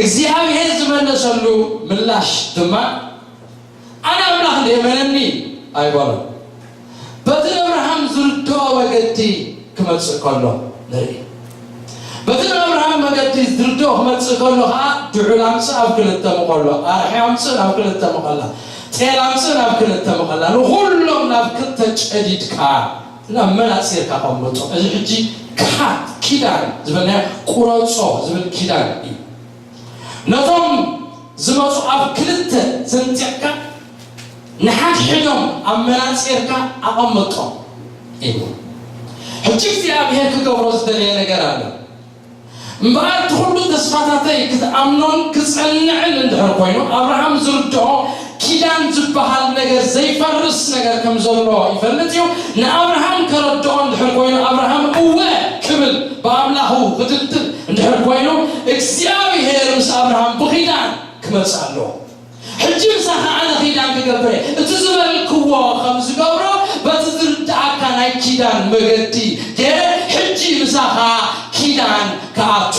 እግዚኣብሔር ዝመለሰሉ ምላሽ ድማ ኣነ ኣምላኽ እንድየ መነኒ ኣይበሎን። በቲ ንኣብርሃም ዝርድኦ መገዲ ክመጽእ ከሎ ንርኢ። በቲ ንኣብርሃም መገዲ ዝርድኦ ክመጽእ ከሎ ኸዓ ድዑል ኣምጽእ ኣብ ክልተ ምቐሎ፣ ኣርሒ ኣምጽእ ናብ ክልተ ምቐላ፣ ጤል ኣምጽእ ናብ ክልተ ምቐላ፣ ንኹሎም ናብ ክልተ ጨዲድካ ናብ መናጺርካ ቀምጦ። እዚ ሕጂ ክሓት ኪዳን ዝበልናዮ ቁረጾ ዝብል ኪዳን እዩ። ነቶም ዝመፁ ኣብ ክልተ ሰንጢቕካ ንሓድሕዶም ኣመናፂርካ ኣቐምጦም ኢሉ። ሕጂ እግዚኣብሔር ክገብሮ ዝደለየ ነገር ኣሎ። እምበኣር እቲ ኩሉ ተስፋታተይ ክትኣምኖን ክፀንዕን እንድሕር ኮይኑ ኣብርሃም ዝርድኦ ኪዳን ዝበሃል ነገር ዘይፈርስ ነገር ከም ዘሎ ይፈልጥ እዩ። ንኣብርሃም ከረድኦ እንድሕር ኮይኑ ኣብርሃም እወ ክብል ብኣምላኹ ክድልድል እንድሕር ኮይኑ እግዚኣብሔር ምስ ኣብርሃም ብኺዳን ክመጽእ ኣለዎ። ሕጂ ምሳኻ ኣነ ኺዳን ክገብር እየ። እቲ ዝበልክዎ ከም ዝገብሮ በቲ ዝርድኣካ ናይ ኪዳን መገዲ ገይረ ሕጂ ምሳኻ ኪዳን ክኣቱ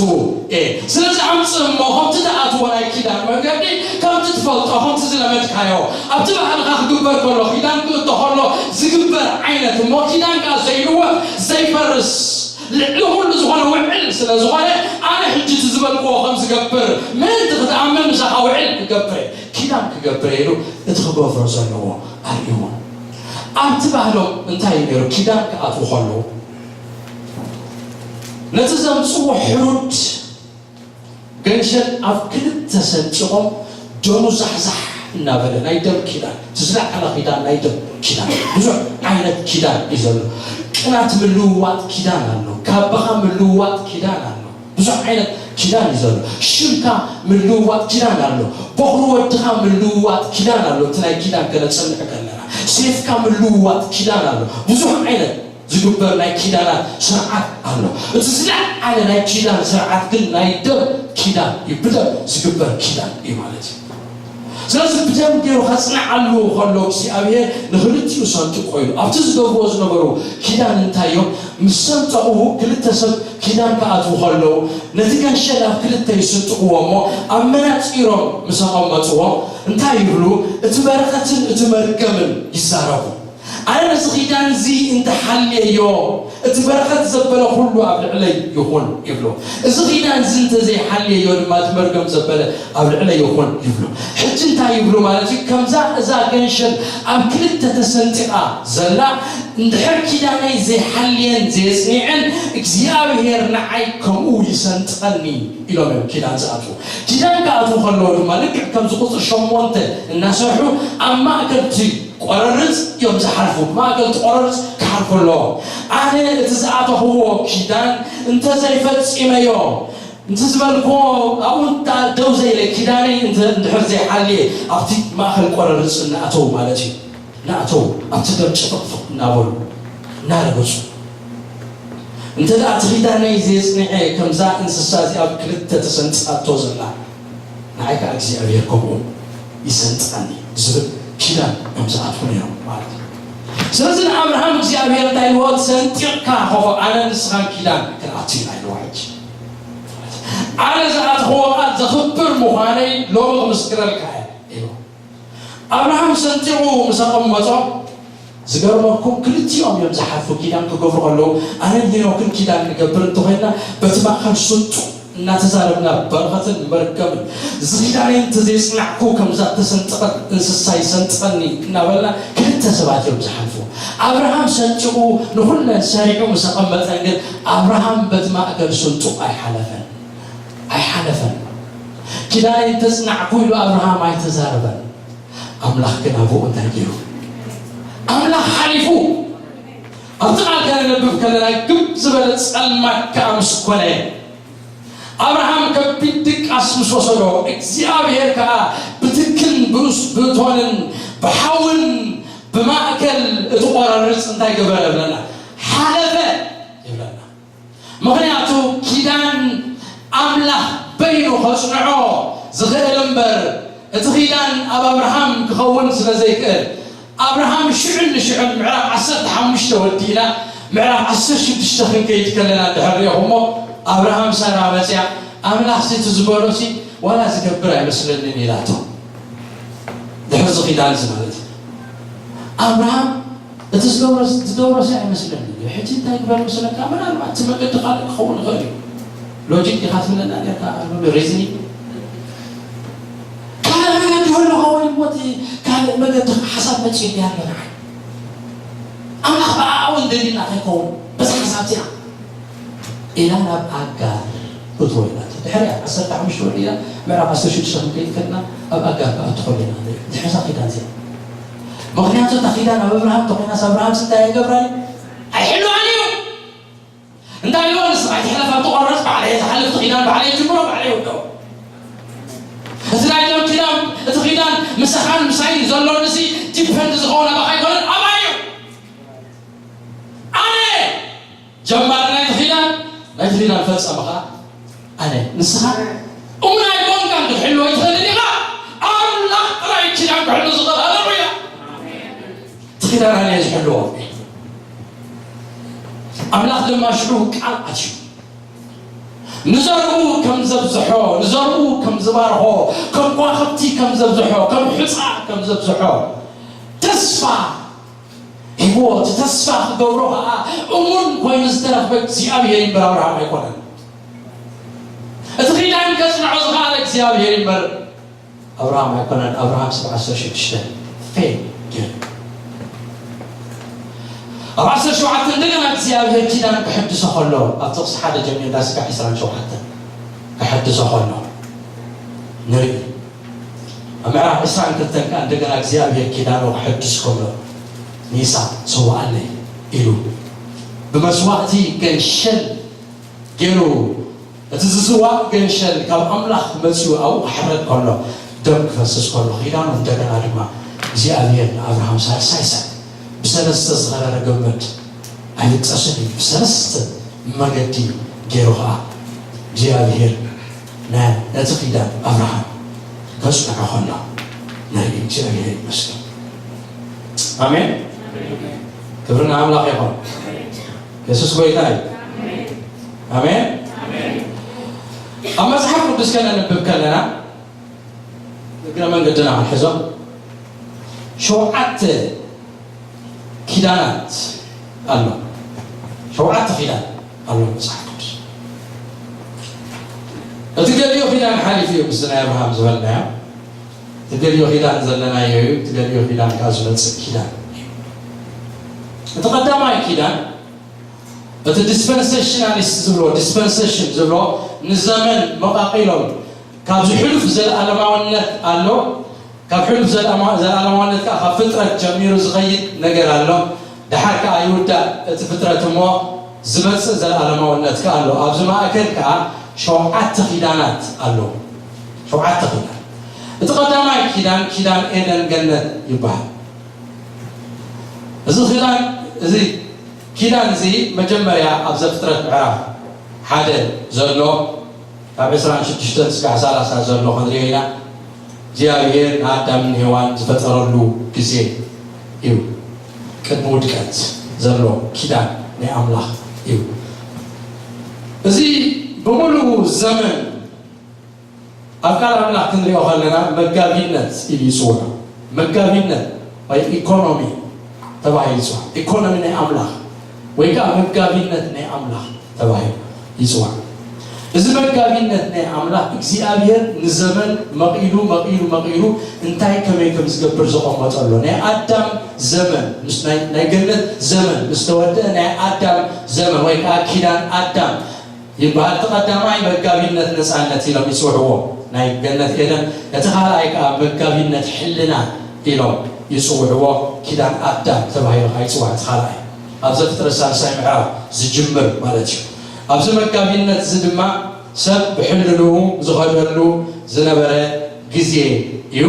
እየ። ስለዚ ኣምጽእ እሞ ከምቲ ትኣትዎ ናይ ኪዳን መገዲ ከምቲ ትፈልጦ ከምቲ ዝለመድካዮ ኣብቲ ባህልኻ ክግበር ከሎ ኪዳን ክእቶ ከሎ ዝግበር ዓይነት እሞ ኪዳን ከዓ ዘይልወጥ ዘይፈርስ ልዕሊ ኩሉ ዝኾነ ውዕል ስለ ዝኾነ ኣነ ሕጂ እቲ ዝበልክዎ ከም ዝገብር ምእንቲ ክትኣምን ምሳኻ ውዕል ክገብር እየ ኪዳን ክገብር እየ ኢሉ እቲ ክገብሮ ዘለዎ ኣርእይዎ ኣብቲ ባህሎም እንታይ እዩ ነይሩ ኪዳን ክኣትዉ ከለዉ ነቲ ዘምፅዎ ሕሩድ ገንሸል ኣብ ክልተ ሰንጢቖም ደሙ ዛሕዛሕ እናበለ ናይ ደም ኪዳን እቲ ዝለዓለ ኪዳን ናይ ደም ኪዳን ብዙሕ ዓይነት ኪዳን እዩ ዘሎ ቅናት ምልውዋጥ ኪዳን ኣሎ ካባኻ ምልውዋጥ ኪዳን ኣሎ ብዙሕ ዓይነት ኪዳን እዩ ዘሎ ሽምካ ምልውዋጥ ኪዳን ኣሎ በኹሪ ወድኻ ምልውዋጥ ኪዳን ኣሎ እቲ ናይ ኪዳን ከነፅንዕ ከለና ሴፍካ ምልውዋጥ ኪዳን ኣሎ ብዙሕ ዓይነት ዝግበር ናይ ኪዳናት ስርዓት ኣሎ። እቲ ዝለዓለ ናይ ኪዳን ስርዓት ግን ናይ ደም ኪዳን እዩ። ብደም ዝግበር ኪዳን እዩ ማለት እዩ። ስለዚ ብደም ገይሩ ከፅንዓሉ ከሎ እግዚኣብሔር ንክልቲኡ ሰንጥቆ ኢሉ ኣብቲ ዝገብርዎ ዝነበሩ ኪዳን እንታይ እዮም? ምስ ሰንጠቕዎ ክልተ ሰብ ኪዳን ክኣትዉ ከለዉ ነቲ ገንሸል ኣብ ክልተ ይስንጥቕዎ እሞ ኣብ መናፂሮም ምስ ኣቐመፅዎ እንታይ ይብሉ? እቲ በረኸትን እቲ መርገምን ይዛረቡ። ኣነ ነዚ ኺዳን እዚ እንተሓልየዮ እቲ በረኸት ዘበለ ኩሉ ኣብ ልዕለይ ይኹን ይብሎ። እዚ ኺዳን እዚ እንተዘይሓልየዮ ድማ እቲ መርገም ዘበለ ኣብ ልዕለይ ይኹን ይብሎ። ሕጂ እንታይ ይብሉ ማለት እዩ? ከምዛ እዛ ገንሸል ኣብ ክልተ ተሰንጢቓ ዘላ እንድሕር ኪዳነይ ዘይሓልየን ዘየጽኒዐን እግዚኣብሔር ንዓይ ከምኡ ይሰንጥቀኒ ኢሎም እዮም ኪዳን ዝኣትዉ። ኪዳን ክኣትዉ ከለዉ ድማ ልክዕ ከምዚ ቁፅሪ ሸሞንተ እናሰርሑ ኣብ ማእከል እቲ ቆረርፅ እዮም ዝሓልፉ። ብማእከል እቲ ቆረርፅ ክሓልፉ ኣለዎም። ኣነ እቲ ዝኣተኽዎ ኪዳን እንተዘይፈፂመዮ፣ እንተ ዝበልክዎ ኣብኡ እንዳ ደው ዘይለ ኪዳነይ እንተ እንድሕር ዘይሓልየ ኣብቲ ማእኸል ቆረርፅ እናእተው ማለት እዩ። እናእተው ኣብቲ ደም ጭፍቕፍቕ እናበሉ እናረገፁ እንተ ደኣ እቲ ኪዳነይ ዘየፅንዐ ከምዛ እንስሳ እዚኣ ኣብ ክልተ ተሰንፃቶ ዘላ ንዓይ ከዓ እግዚኣብሔር ከምኡ ይሰንፃኒ ዝብል ኪዳን እዮም ዝኣትዉ ነይሮም ማለት እዩ። ስለዚ ንኣብርሃም እግዚኣብሔር እንታይ ኢልዎ? ሰንጢቕካ ኸፎ ኣነ ንስኻን ኪዳን ክንኣቱ ኢና ኢልዎ። ሕጂ ኣነ ዝኣትኽዎ ቃል ዘኽብር ምዃነይ ሎሚ ክምስክረልካ እየ ኢሉ ኣብርሃም ሰንጢቑ ምስ ኣቐመጦ፣ ዝገርመኩም ክልቲኦም እዮም ዝሓልፉ። ኪዳን ክገብሩ ከለዉ ኣነን ሄኖክን ኪዳን ንገብር እንተኾይንና በቲ ማእኸል ስንጡ እናተዛረብና በረኸትን መርገምን እዚ ኪዳነይ እንተዘይፅናዕኩ ከምዛ ተሰንጠቐት እንስሳ ይሰንጥቐኒ እናበልና ክልተ ሰባት እዮም ዝሓልፉ። ኣብርሃም ሰንጢቑ ንኹለን ሰሪዑ ምስ ኣቐመጠን ግን ኣብርሃም በቲ ማእከል ስንጡቕ ኣይሓለፈን ኣይሓለፈን። ኪዳነይ እንተጽናዕኩ ኢሉ ኣብርሃም ኣይተዛረበን። ኣምላኽ ግን ኣብኡ እንታይ ገይሩ? ኣምላኽ ሓሊፉ ኣብቲ ቃል ከነንብብ ከለና ግብ ዝበለ ጸልማት ከኣ ምስ ኮነ ኣብርሃም ከቢድ ድቃስ ምስ ወሰዶ እግዚኣብሔር ከኣ ብትክን ብሩስ ብእቶንን ብሓውን ብማእከል እቲ ቆራርፅ እንታይ ገበረ ይብለና? ሓለፈ ይብለና። ምኽንያቱ ኪዳን ኣምላኽ በይኑ ከጽንዖ ዝኽእል እምበር እቲ ኪዳን ኣብ ኣብርሃም ክኸውን ስለ ዘይክእል ኣብርሃም ሽዑን ንሽዑን ምዕራፍ ዓሰርተ ሓሙሽተ ወዲእና ምዕራፍ ዓሰርተ ሽዱሽተ ክንከይድ ከለና እንድሕር ሪኢኹሞ ኣብርሃም ሳራ መጽያ ኣምላኽ እቲ ዝበሎ ሲ ዋላ ዝገብር ኣይመስለንን ኢላቶ። ድሕሪ እዚ ኪዳን እዚ ማለት እዩ ኣብርሃም እቲ ዝገብሮ ዝገብሮ ሲ ኣይመስለንን እዩ። ሕጂ እንታይ ግበር መስለካ? ምናልባት እቲ መገዲ ካልእ ክኸውን ይኽእል እዩ። ሎጂክ ኢኻ ትብለና ኔርካ ሪዝኒ ካልእ መገዲ ይህሉ ኸውን እሞ እቲ ካልእ መገዲ ሓሳብ መፂኡ ኣሎ ንዓይ ኣምላኽ ብኣኣ እውን ደሊና ከይከውን በዛ ሓሳብ እዚኣ ኢላ ናብ ኣጋር እትወ ኢላቶ። ድሕሪኣ ዓሰርተ ሓሙሽተ ወዲእና ምዕራፍ ዓሰርተ ሽዱሽተ ክንከይድ ከለና ኣብ ኣጋር ክኣቱ ከሎ ኢና ንርኢ። ድሕሪ እዛ ኪዳን እዚኣ ምኽንያቱ እታ ኪዳን ኣብ ኣብርሃም እንተኮይናስ ኣብርሃምስ እንታይ ኣይገብራን እዩ? ኣይሕልዋን እዩ። እንታይ ኢልዎ ንስኻ ኣይትሕለፍ ኣብቲ ቆረስ ባዕለየ ዝሓልፍ እቲ ኪዳን ባዕለየ ይጅምሮ ባዕለየ ይውድኦ። እቲ ናይ ደም ኪዳን እቲ ኪዳን ምሳኻን ምሳይን ዘሎንሲ ዲፐንድ ዝኸውን ኣባኻ ኣይኮነን ኣባይ እዩ። ኣነ ጀማሪ ናይቲ ኪዳን ናይቲ ኪዳን ፈጻሚ ኸዓ ኣነ ንስኻ እሙን ኣይኮንካን ክትሕልዎ ኣይትኽእልን ኢኻ። ኣምላኽ ጥራይ ኪዳን ክሕሉ ዝኽእል። ሃሌሉያ። እቲ ኪዳን ኣነ እየ ዝሕልዎ። ኣምላኽ ድማ ሽዑ ቃል ኣትዩ ንዘርኡ ከም ዘብዝሖ ንዘርኡ ከም ዝባርኾ ከም ከዋኽብቲ ከም ዘብዝሖ ከም ሑፃ ከም ዘብዝሖ ተስፋ ሂብዎ። እቲ ተስፋ ክገብሮ ከዓ እሙን ኮይኑ ዝተረኽበ እግዚኣብሔር እምበር ኣብርሃም ኣይኮነን። እቲ ኪዳን ከፅንዖ ዝኸኣለ እግዚኣብሔር እምበር ኣብርሃም ኣይኮነን። ኣብርሃም ሰብ ዓሰርተ ሽዱሽተ ፌል ገይሩ ኣብ ዓሰርተ ሸውዓተ እንደገና እግዚኣብሔር ኪዳን ክሕድሶ ከሎ ኣብ ጥቕሲ ሓደ ጀሚርና ስጋዕ ዕስራን ሸውዓተን ክሕድሶ ከሎ ንርኢ። ኣብ ምዕራፍ ዕስራን ክልተን ከዓ እንደገና እግዚኣብሔር ኪዳኑ ክሕድስ ከሎ ንይስሐቅ ስዋኣለይ ኢሉ ብመስዋእቲ ገንሸል ገይሩ እቲ ዝስዋእ ገንሸል ካብ ኣምላኽ መጺኡ ኣብኡ ክሕረድ ከሎ ደም ክፈስስ ከሎ ኺዳኑ እንደገና ድማ እግዚኣብሔር ንኣብርሃም ሳልሳይ ሰብ ብሰለስተ ዝኸረረ ገመድ ኣይብጠስን እዩ። ብሰለስተ መገዲ ገይሩ ኸዓ እግዚኣብሔር ነቲ ኺዳን ኣብርሃም ከጽንዖ ኸሎ ንርኢ። እግዚኣብሔር ይመስገን። ኣሜን። ክብሪ ንኣምላኽ ይኹን። የሱስ ጐይታ እዩ። ኣሜን። ኣብ መጽሓፍ ቅዱስ ከነንብብ ከለና እግረ መንገድና ክንሕዞ ሸውዓተ ኪዳናት ኣሎ። ሸውዓተ ኪዳን ኣሎ መጽሓፍ ቅዱስ። እቲ ገሊኡ ኪዳን ሓሊፉ እዩ ምስቲ ናይ ኣብርሃም ዝበልናዮ። እቲ ገሊኡ ኪዳን ዘለናዮ እዩ። እቲ ገሊኡ ኪዳን ካብ ዝመጽእ ኪዳን እዩ። እቲ ቀዳማይ ኪዳን፣ እቲ ዲስፐንሴሽናሊስት ዝብሎ፣ ዲስፐንሴሽን ዝብሎ፣ ንዘመን መቓቒሎም፣ ካብዚ ሕሉፍ ዘለኣለማውነት ኣሎ፣ ካብ ሕሉፍ ዘለኣማ-፣ ዘለኣለማውነት ከዓ ካብ ፍጥረት ጀሚሩ ዝኸይድ ነገር ኣሎ። ደሓር ከዓ ይውዳእ እቲ ፍጥረት እሞ ዝመጽእ ዘለኣለማውነት ከዓ ኣሎ። ኣብዚ ማእከል ከዓ ሸውዓተ ኪዳናት ኣሎ። ሸውዓተ ኪዳን። እቲ ቀዳማይ ኪዳን፣ ኪዳን ኤደን ገነት ይበሃል። እዚ ኪዳን፣ እዚ ኪዳን እዚ መጀመርያ ኣብ ዘፍጥረት ምዕራፍ ሓደ ዘሎ፣ ካብ ዕስራን ሽዱሽተን ስጋዕ ሰላሳ ዘሎ ክንሪኦ ኢና። እግዚኣብሔር ንኣዳምን ሄዋን ዝፈጠረሉ ግዜ እዩ። ቅድሚ ውድቀት ዘሎ ኪዳን ናይ ኣምላኽ እዩ። እዚ ብምሉኡ ዘመን ኣብ ቃል ኣምላኽ ክንሪኦ ከለና መጋቢነት ኢሉ ይጽውዖ። መጋቢነት ወይ ኢኮኖሚ ተባሂሉ ይጽዋዕ። ኢኮኖሚ ናይ ኣምላኽ ወይ ከዓ መጋቢነት ናይ ኣምላኽ ተባሂሉ ይጽዋዕ። እዚ መጋቢነት ናይ ኣምላኽ እግዚኣብሔር ንዘመን መቒሉ፣ መቒሉ፣ መቒሉ እንታይ ከመይ ከም ዝገብር ዘቐመጠሎ። ናይ ኣዳም ዘመን፣ ምስ ናይ፣ ናይ ገነት ዘመን ምስ ተወድአ፣ ናይ ኣዳም ዘመን ወይ ከዓ ኪዳን ኣዳም ይበሃል። እቲ ቀዳማይ መጋቢነት ነጻነት ኢሎም ይጽውዕዎ፣ ናይ ገነት ኤደን። እቲ ካልኣይ ከዓ መጋቢነት ሕልና ኢሎም ይጽውዕዎ። ኪዳን ኣዳም ተባሂሉ ከዓ ይጽዋዕ። እቲ ካልኣይ ኣብ ዘፍጥረት ሳልሳይ ምዕራፍ ዝጅምር ማለት እዩ። ኣብዚ መጋቢነት እዚ ድማ ሰብ ብሕልንኡ ዝኸደሉ ዝነበረ ግዜ እዩ።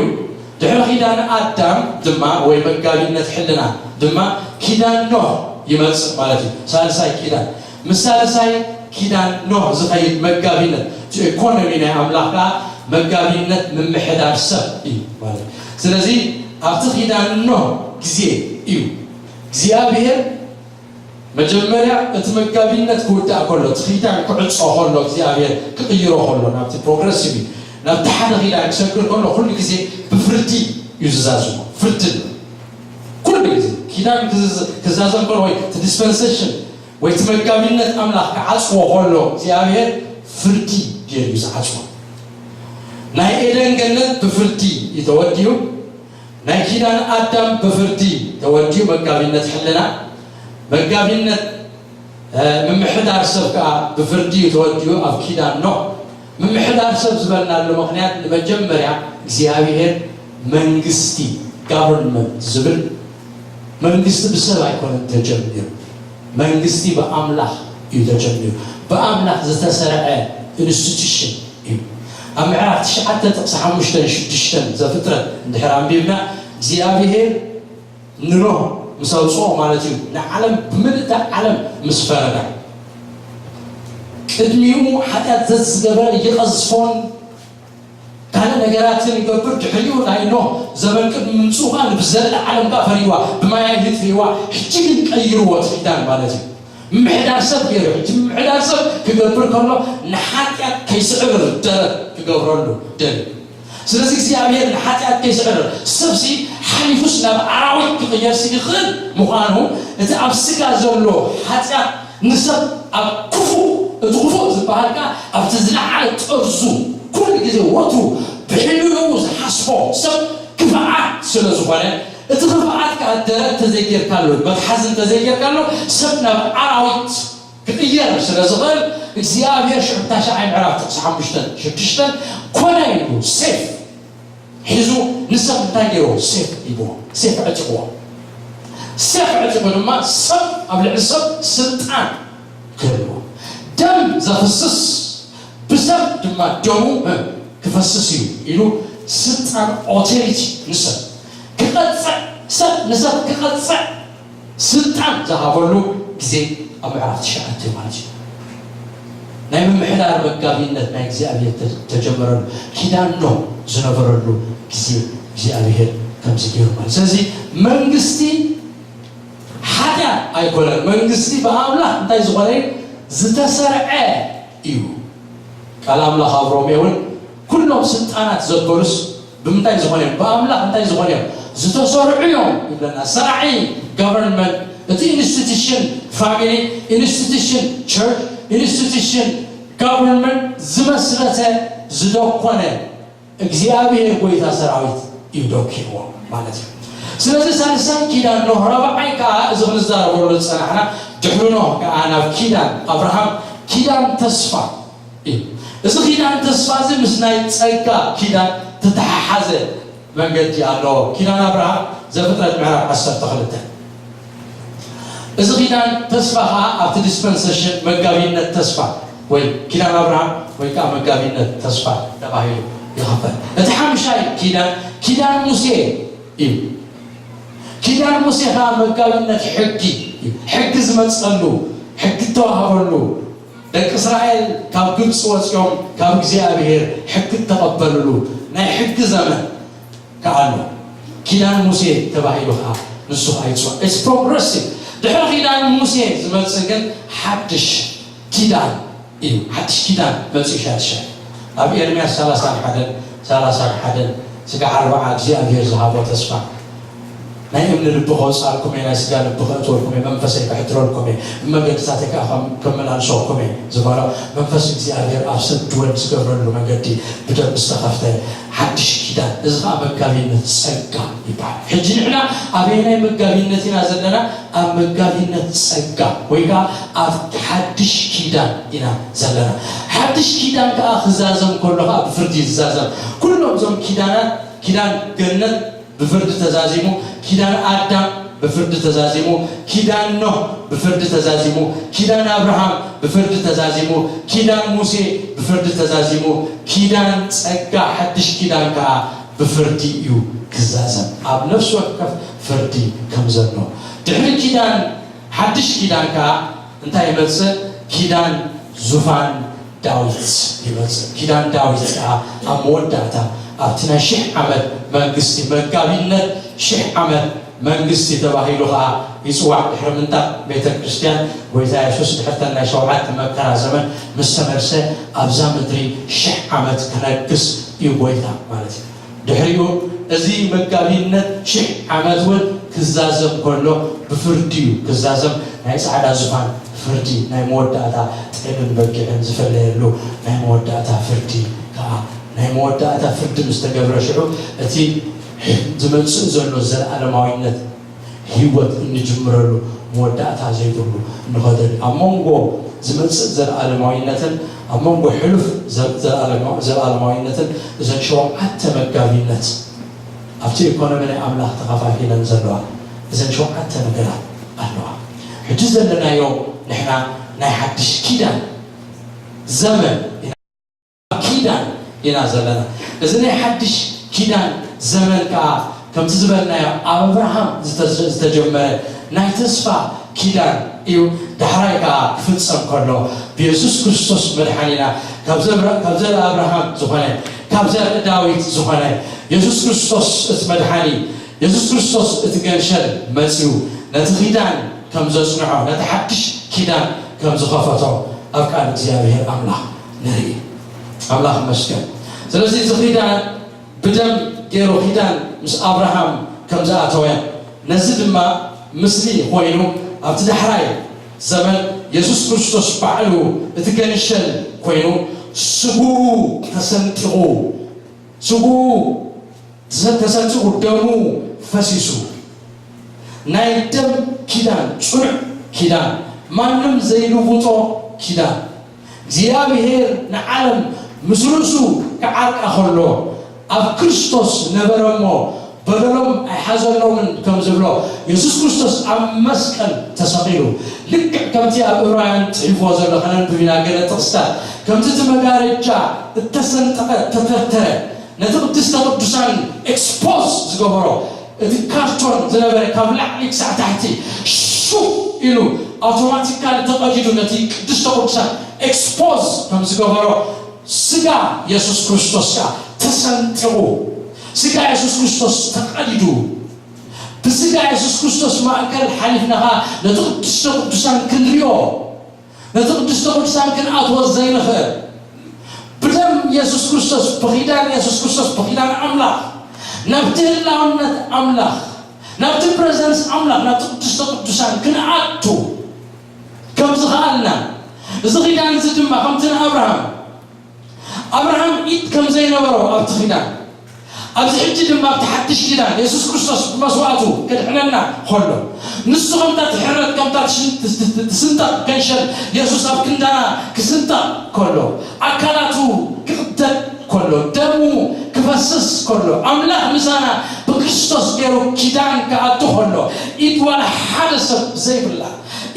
ድሕሪ ኪዳን ኣዳም ድማ ወይ መጋቢነት ሕልና ድማ ኪዳን ኖህ ይመጽእ ማለት እዩ። ሳልሳይ ኪዳን፣ ምስ ሳልሳይ ኪዳን ኖህ ዝኸይድ መጋቢነት፣ እቲ ኢኮኖሚ ናይ ኣምላኽ ከዓ መጋቢነት ምምሕዳር ሰብ እዩ ማለት እዩ። ስለዚ ኣብቲ ኪዳን ኖህ ግዜ እዩ እግዚኣብሔር መጀመርያ እቲ መጋቢነት ክውዳእ ከሎ፣ እቲ ኪዳን ክዕጾ ከሎ፣ እግዚኣብሔር ክቕይሮ ከሎ፣ ናብቲ ፕሮግረሲቭ፣ ናብቲ ሓደ ኪዳን ክሰግር ከሎ፣ ኩሉ ግዜ ብፍርዲ እዩ ዝዛዝሞ። ፍርዲ ኣሎ። ኩሉ ግዜ ኪዳን ክዝ-፣ ክዛዘም ከሎ፣ ወይ እቲ ዲስፐንሴሽን ወይ እቲ መጋቢነት ኣምላኽ ክዓጽዎ ከሎ፣ እግዚኣብሔር ፍርዲ ገይሩ እዩ ዝዓጽዎ። ናይ ኤደን ገነት ብፍርዲ እዩ ተወዲኡ። ናይ ኪዳን ኣዳም ብፍርዲ ተወዲኡ፣ መጋቢነት ሕልና፣ መጋቢነት፣ እ፣ ምምሕዳር ሰብ ከዓ ብፍርዲ እዩ ተወዲኡ ኣብ ኪዳን ኖህ። ምምሕዳር ሰብ ዝበልናሉ ምኽንያት ንመጀመርያ እግዚኣብሔር መንግስቲ፣ ጋቨርንመንት ዝብል መንግስቲ ብሰብ ኣይኮነን ተጀሚሩ። መንግስቲ ብኣምላኽ እዩ ተጀሚሩ። ብኣምላኽ ዝተሰርዐ ኢንስቲቱሽን እዩ። ኣብ ምዕራፍ ትሽዓተ ጥቕሲ ሓሙሽተን ሽዱሽተን ዘፍጥረት እንድሕር ኣንቢብና፣ እግዚኣብሔር ንኖህ ምስ ኣውፅኦ ማለት እዩ፣ ንዓለም ብምልእታ ዓለም ምስ ፈረዳ፣ ቅድሚኡ ሓጢኣት ዘዝገበረ ይቐዝፎን ካልእ ነገራትን ይገብር፣ ድሕሪኡ ናይ ኖህ ዘመን ቅድሚ ምምፅኡ ከዓ ንብዘላ ዓለም ከዓ ፈሪድዋ፣ ብማይ ኣይሂት ፍሪዋ፣ ሕጂ ግን ቀይርዎ እቲ ኪዳን ማለት እዩ። ምምሕዳር ሰብ ገይሩ፣ ሕጂ ምምሕዳር ሰብ ክገብር ከሎ ንሓጢኣት ከይስዕርር ደረት ክገብረሉ ደልዩ። ስለዚ እግዚኣብሔር ንሓጢኣት ከይስዕርር፣ ሰብሲ ሓሊፉስ ናብ ኣራዊት ክቕየርሲ ይኽእል ምዃኑ፣ እቲ ኣብ ስጋ ዘሎ ሓጢኣት ንሰብ ኣብ ክፉእ፣ እቲ ክፉእ ዝበሃል ከኣ ኣብቲ ዝለዓለ ጠርዙ፣ ኩሉ ግዜ ወትሩ ብሕልንኡ ዝሓስቦ ሰብ ክፍኣት ስለ ዝኾነ፣ እቲ ክፍኣት ከኣ ደረት ተዘይጌርካሉ፣ መትሓዚ እንተዘይጌርካሉ፣ ሰብ ናብ ኣራዊት ክቕየር ስለ ዝኽእል፣ እግዚኣብሔር ሽዑ ታሽዓይ ምዕራፍ ጥቕሲ ሓሙሽተን ሽዱሽተን ኮነ ኢሉ ሴፍ ሒዙ ንሰብ እንታይ ገይርዎ? ሴፍ ሂብዎ። ሴፍ ዕጢቕዎ። ሴፍ ዕጢቑ ድማ ሰብ ኣብ ልዕሊ ሰብ ስልጣን ክህልዎ። ደም ዘፍስስ ብሰብ ድማ ደሙ፣ እ፣ ክፈስስ እዩ ኢሉ ስልጣን፣ ኦቶሪቲ ንሰብ ክቐጽዕ፣ ሰብ ንሰብ ክቐጽዕ ስልጣን ዝሃበሉ ግዜ ኣብ ምዕራፍ ትሽዓተ ማለት እዩ። ናይ ምምሕዳር መጋቢነት ናይ እግዚኣብሔር ተ-፣ ተጀመረሉ፣ ኪዳን ኖህ ዝነበረሉ ግዜ እግዚኣብሔር ከምዚ ገይሩ ማለት። ስለዚ መንግስቲ ሓጢኣት ኣይኮነን። መንግስቲ ብኣምላኽ እንታይ ዝኾነ እዩ? ዝተሰርዐ እዩ። ቃል ኣምላኽ ኣብ ሮሜ እውን ኩሎም ስልጣናት ዘበሉስ ብምንታይ ዝኾነ እዮም? ብኣምላኽ እንታይ ዝኾነ እዮም? ዝተሰርዑ እዮም ይብለና። ሰራዒ ጋቨርንመንት፣ እቲ ኢንስቲቱሽን ፋሚሊ፣ ኢንስቲቱሽን ቸርች፣ ኢንስቲቱሽን ጋቨርንመንት ዝመስረተ ዝደኮነ እግዚኣብሔር ጎይታ ሰራዊት እዩ ደኪርዎ ማለት እዩ። ስለዚ ሳልሳይ ኪዳን ኖህ፣ ራብዓይ ከዓ እዚ ክንዛረበሉ ዝጸናሕና ድሕሪ ኖህ ከዓ ናብ ኪዳን ኣብርሃም፣ ኪዳን ተስፋ እዩ። እዚ ኪዳን ተስፋ እዚ ምስ ናይ ጸጋ ኪዳን ተተሓሓዘ መንገዲ ኣለዎ። ኪዳን ኣብርሃም ዘፍጥረት ምዕራፍ ዓሰርተ ክልተ። እዚ ኪዳን ተስፋ ከዓ ኣብቲ ዲስፐንሴሽን መጋቢነት ተስፋ ወይ ኪዳን ኣብርሃም ወይ ከዓ መጋቢነት ተስፋ ተባሂሉ ይኸፈል። እቲ ሓምሻይ ኪዳን ኪዳን ሙሴ እዩ። ኪዳን ሙሴ ከዓ መጋቢነት ሕጊ እዩ። ሕጊ ዝመፀሉ፣ ሕጊ እተዋህበሉ፣ ደቂ እስራኤል ካብ ግብፂ ወፂኦም ካብ እግዚኣብሔር ሕጊ እተቐበልሉ ናይ ሕጊ ዘመን ከዓ ኣሎ። ኪዳን ሙሴ ተባሂሉ ከዓ ንሱ ከዓ ይፅዋዕ። It's progressive። ድሕሪ ኪዳን ሙሴ ዝመፅእ ግን ሓድሽ ኪዳን እዩ። ሓድሽ ኪዳን መፅኡ ሻድሻይ ኣብ ኤርምያስ ሰላሳን ሓደን፣ ሰላሳን ሓደን ስጋዕ ኣርባዓ እግዚኣብሔር ዝሃቦ ተስፋ ናይ እምኒ ልቢ ከውፅኣልኩም እየ፣ ናይ ስጋ ልቢ ከእትወልኩም እየ፣ መንፈሰይ ከሕድረልኩም እየ፣ ብመገድታተይ ከዓ ከም- ከመላልሰኩም እየ ዝበሎ መንፈስ እግዚኣብሔር ኣብ ሰብ ድወል ዝገብረሉ መገዲ ብደም ዝተኸፍተ ሓድሽ ኪዳን። እዚ ከዓ መጋቢነት ጸጋ ይበሃል። ሕጂ ንሕና ኣበየናይ መጋቢነት ኢና ዘለና? ኣብ መጋቢነት ጸጋ ወይ ከዓ ኣብ ሓድሽ ኪዳን ኢና ዘለና። ሓድሽ ኪዳን ከዓ ክዛዘም ከሎ ከዓ ብፍርዲ ይዛዘም። ኩሎም እዞም ኪዳናት ኪዳን ገነት ብፍርዲ ተዛዚሙ፣ ኪዳን ኣዳም ብፍርዲ ተዛዚሙ፣ ኪዳን ኖህ ብፍርዲ ተዛዚሙ፣ ኪዳን ኣብርሃም ብፍርዲ ተዛዚሙ፣ ኪዳን ሙሴ ብፍርዲ ተዛዚሙ፣ ኪዳን ጸጋ ሓድሽ ኪዳን ከኣ ብፍርዲ እዩ ክዛዘም። ኣብ ነፍሲ ወከፍ ፍርዲ ከም ዘሎ ድሕሪ ኪዳን ሓድሽ ኪዳን ከኣ እንታይ ይመጽእ? ኪዳን ዙፋን ዳዊት ይመጽእ። ኪዳን ዳዊት ከኣ ኣብ መወዳእታ ኣብቲ ናይ ሽሕ ዓመት መንግስቲ፣ መጋቢነት ሽሕ ዓመት መንግስቲ ተባሂሉ ከኣ ይጽዋዕ። ድሕሪ ምንጣቕ ቤተ ክርስቲያን ጎይታ የሱስ ድሕርተን ናይ ሸውዓተ መከራ ዘመን ምስ ተመልሰ ኣብዛ ምድሪ ሽሕ ዓመት ክነግስ እዩ ጎይታ ማለት እዩ። ድሕሪኡ እዚ መጋቢነት ሽሕ ዓመት እውን ክዛዘም ከሎ ብፍርዲ እዩ ክዛዘም። ናይ ጻዕዳ ዙፋን ፍርዲ፣ ናይ መወዳእታ ጤልን በጊዕን ዝፈለየሉ ናይ መወዳእታ ፍርዲ ከኣ፣ ናይ መወዳእታ ፍርዲ ምስ ተገብረ ሽዑ እቲ ዝመጽእ ዘሎ ዘለኣለማዊነት ህይወት እንጅምረሉ መወዳእታ ዘይብሉ እንኸደሉ ኣብ መንጎ ዝመጽእ ዘለኣለማዊነትን ኣብ መንጎ ሕሉፍ ዘ- ዘለኣለማ- ዘለኣለማዊነትን እዘን ሸውዓተ መጋቢነት ኣብቲ ኢኮኖሚ ናይ ኣምላኽ ተኸፋፊለን ዘለዋ እዘን ሸውዓተ ነገራት ኣለዋ። ሕጂ ዘለናዮ ንሕና ናይ ሓድሽ ኪዳን ዘመን ኢና፣ ኪዳን ኢና ዘለና። እዚ ናይ ሓድሽ ኪዳን ዘመን ከኣ ከምቲ ዝበልናዮ ኣብ ኣብርሃም ዝተ- ዝተጀመረ ናይ ተስፋ ኪዳን እዩ። ዳሕራይ ከኣ ክፍጸም ከሎ ብየሱስ ክርስቶስ መድሓኒና ካብ ዘብረ- ካብ ዘር ኣብርሃም ዝኾነ ካብ ዘር ዳዊት ዝኾነ የሱስ ክርስቶስ እቲ መድሓኒ የሱስ ክርስቶስ እቲ ገንሸል መጺኡ ነቲ ኪዳን ከም ዘጽንዖ ነቲ ሓድሽ ኪዳን ከም ዝኸፈቶ ኣብ ቃል እግዚኣብሔር ኣምላኽ ንርኢ። ኣምላኽ ይመስገን። ስለዚ እዚ ኪዳን ብደም ገይሩ ኪዳን ምስ ኣብርሃም ከም ዝኣተወ ነዚ ድማ ምስሊ ኮይኑ ኣብቲ ዳሕራይ ዘመን የሱስ ክርስቶስ ባዕሉ እቲ ገንሸል ኮይኑ ስግኡ ተሰንጢቑ ስግኡ ተሰንጢቑ ደሙ ፈሲሱ ናይ ደም ኪዳን ጽኑዕ ኪዳን ማንም ዘይልውጦ ኪዳን እግዚኣብሔር ንዓለም ምስ ርእሱ ክዓርቃ ከሎ ኣብ ክርስቶስ ነበረ እሞ በደሎም ኣይሓዘሎምን ከም ዝብሎ የሱስ ክርስቶስ ኣብ መስቀል ተሰቒሉ ልክዕ ከምቲ ኣብ እብራውያን ጽሒፍዎ ዘሎ ከነንብብ ኢና ገለ ጥቕስታት ከምቲ እቲ መጋረጃ እተሰንጠቐ ተተርተረ ነቲ ቅድስተ ቅዱሳን ኤክስፖዝ ዝገበሮ እቲ ካርቶን ዝነበረ ካብ ላዕሊ ክሳዕ ታሕቲ ሹ ኢሉ ኣውቶማቲካሊ ተቐዲዱ ነቲ ቅድስተ ቅዱሳን ኤክስፖዝ ከም ዝገበሮ ስጋ የሱስ ክርስቶስ ከዓ ተሰንጢቑ ስጋ የሱስ ክርስቶስ ተቐዲዱ ብስጋ የሱስ ክርስቶስ ማእከል ሓሊፍና ከዓ ነቲ ቅድስተ ቅዱሳን ክንሪኦ ነቲ ቅድስተ ቅዱሳን ክንኣትዎ ዘይንኽእል ብደም የሱስ ክርስቶስ ብኪዳን የሱስ ክርስቶስ ብኪዳን ኣምላኽ ናብቲ ህላውነት ኣምላኽ ናብቲ ፕረዘንስ ኣምላኽ ናብቲ ቅድስተ ቅዱሳን ክንኣቱ ከም ዝኸኣልና እዚ ኪዳን እዚ ድማ ከምቲ ንኣብርሃም ኣብርሃም ኢድ ከም ዘይነበሮ ኣብቲ ኪዳን ኣብዚ ሕጂ ድማ ኣብቲ ሓድሽ ኪዳን የሱስ ክርስቶስ ብመስዋእቱ ከድሕነና ከሎ፣ ንሱ ከምታ ትሕረድ፣ ከምታ ትሽን-፣ ትስ-፣ ትስ-፣ ትስንጠቕ ገንሸል፣ የሱስ ኣብ ክንዳና ክስንጠቕ ከሎ፣ ኣካላቱ ክቕተል ከሎ፣ ደሙ ክፈስስ ከሎ፣ ኣምላኽ ምሳና ብክርስቶስ ገይሩ ኪዳን ክኣቱ ከሎ፣ ኢድ ዋላ ሓደ ሰብ ዘይብላ፣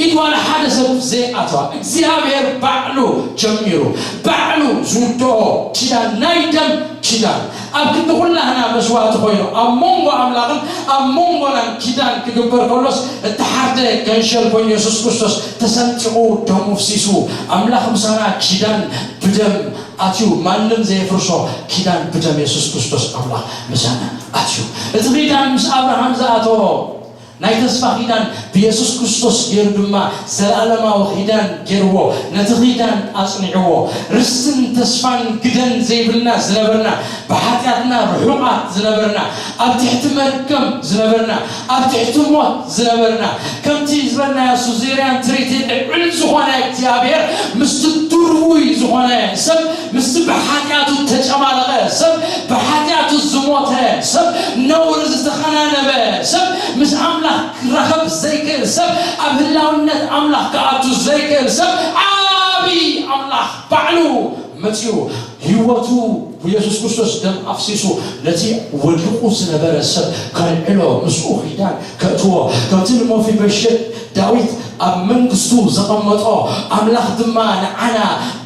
ኢድ ዋላ ሓደ ሰብ ዘይኣትዋ፣ እግዚኣብሔር ባዕሉ ጀሚሩ፣ ባዕሉ ዝውድኦ ኪዳን፣ ናይ ደም ኪዳን፣ ኣብ ክንዲ ኩላህና መስዋእቲ ኮይኑ፣ ኣብ መንጎ ኣምላኽን ኣብ መንጎናን ኪዳን ክግበር ከሎስ፣ እተሓርደ ገንሸል ኮይኑ የሱስ ክርስቶስ ተሰንጢቑ፣ ደሙ ፍሲሱ፣ ኣምላኽ ምሳና ኪዳን ብደም ኣትዩ፣ ማንም ዘየፍርሶ ኪዳን ብደም የሱስ ክርስቶስ ኣምላኽ ምሳና ኣትዩ። እቲ ኪዳን ምስ ኣብርሃም ዝኣተዎ ናይ ተስፋ ኪዳን ብየሱስ ክርስቶስ ገይሩ ድማ ዘለኣለማዊ ኪዳን ገይርዎ፣ ነቲ ኪዳን ኣጽኒዕዎ። ርስትን ተስፋን ግደን ዘይብልና ዝነበርና፣ ብሓጢኣትና ርሑቓት ዝነበርና፣ ኣብ ትሕቲ መርገም ዝነበርና፣ ኣብ ትሕቲ ሞት ዝነበርና፣ ከምቲ ዝበልናዮ ሱዜርያን ትሪቲ ልዑል ዝኾነ እግዚኣብሔር ምስቲ ድርቡይ ዝኾነ ሰብ፣ ምስቲ ብሓጢኣቱ ተጨማለቐ ሰብ፣ ብሓጢኣቱ ዝሞተ ሰብ፣ ነውሪ ዝተኸናነበ ሰብ፣ ምስ ኣምላኽ ክራኸብ ዘይክእል ሰብ፣ ኣብ ህላውነት ኣምላኽ ክኣቱ ዘይክእል ሰብ፣ ዓቢ ኣምላኽ ባዕሉ መጺኡ ህይወቱ ብየሱስ ክርስቶስ ደም ኣፍሲሱ ነቲ ወዲቑ ዝነበረ ሰብ ከልዕሎ፣ ምስኡ ኪዳን ከእትዎ፣ ከምቲ ንመፊበሸት ዳዊት ኣብ መንግስቱ ዘቐመጦ ኣምላኽ ድማ ንዓና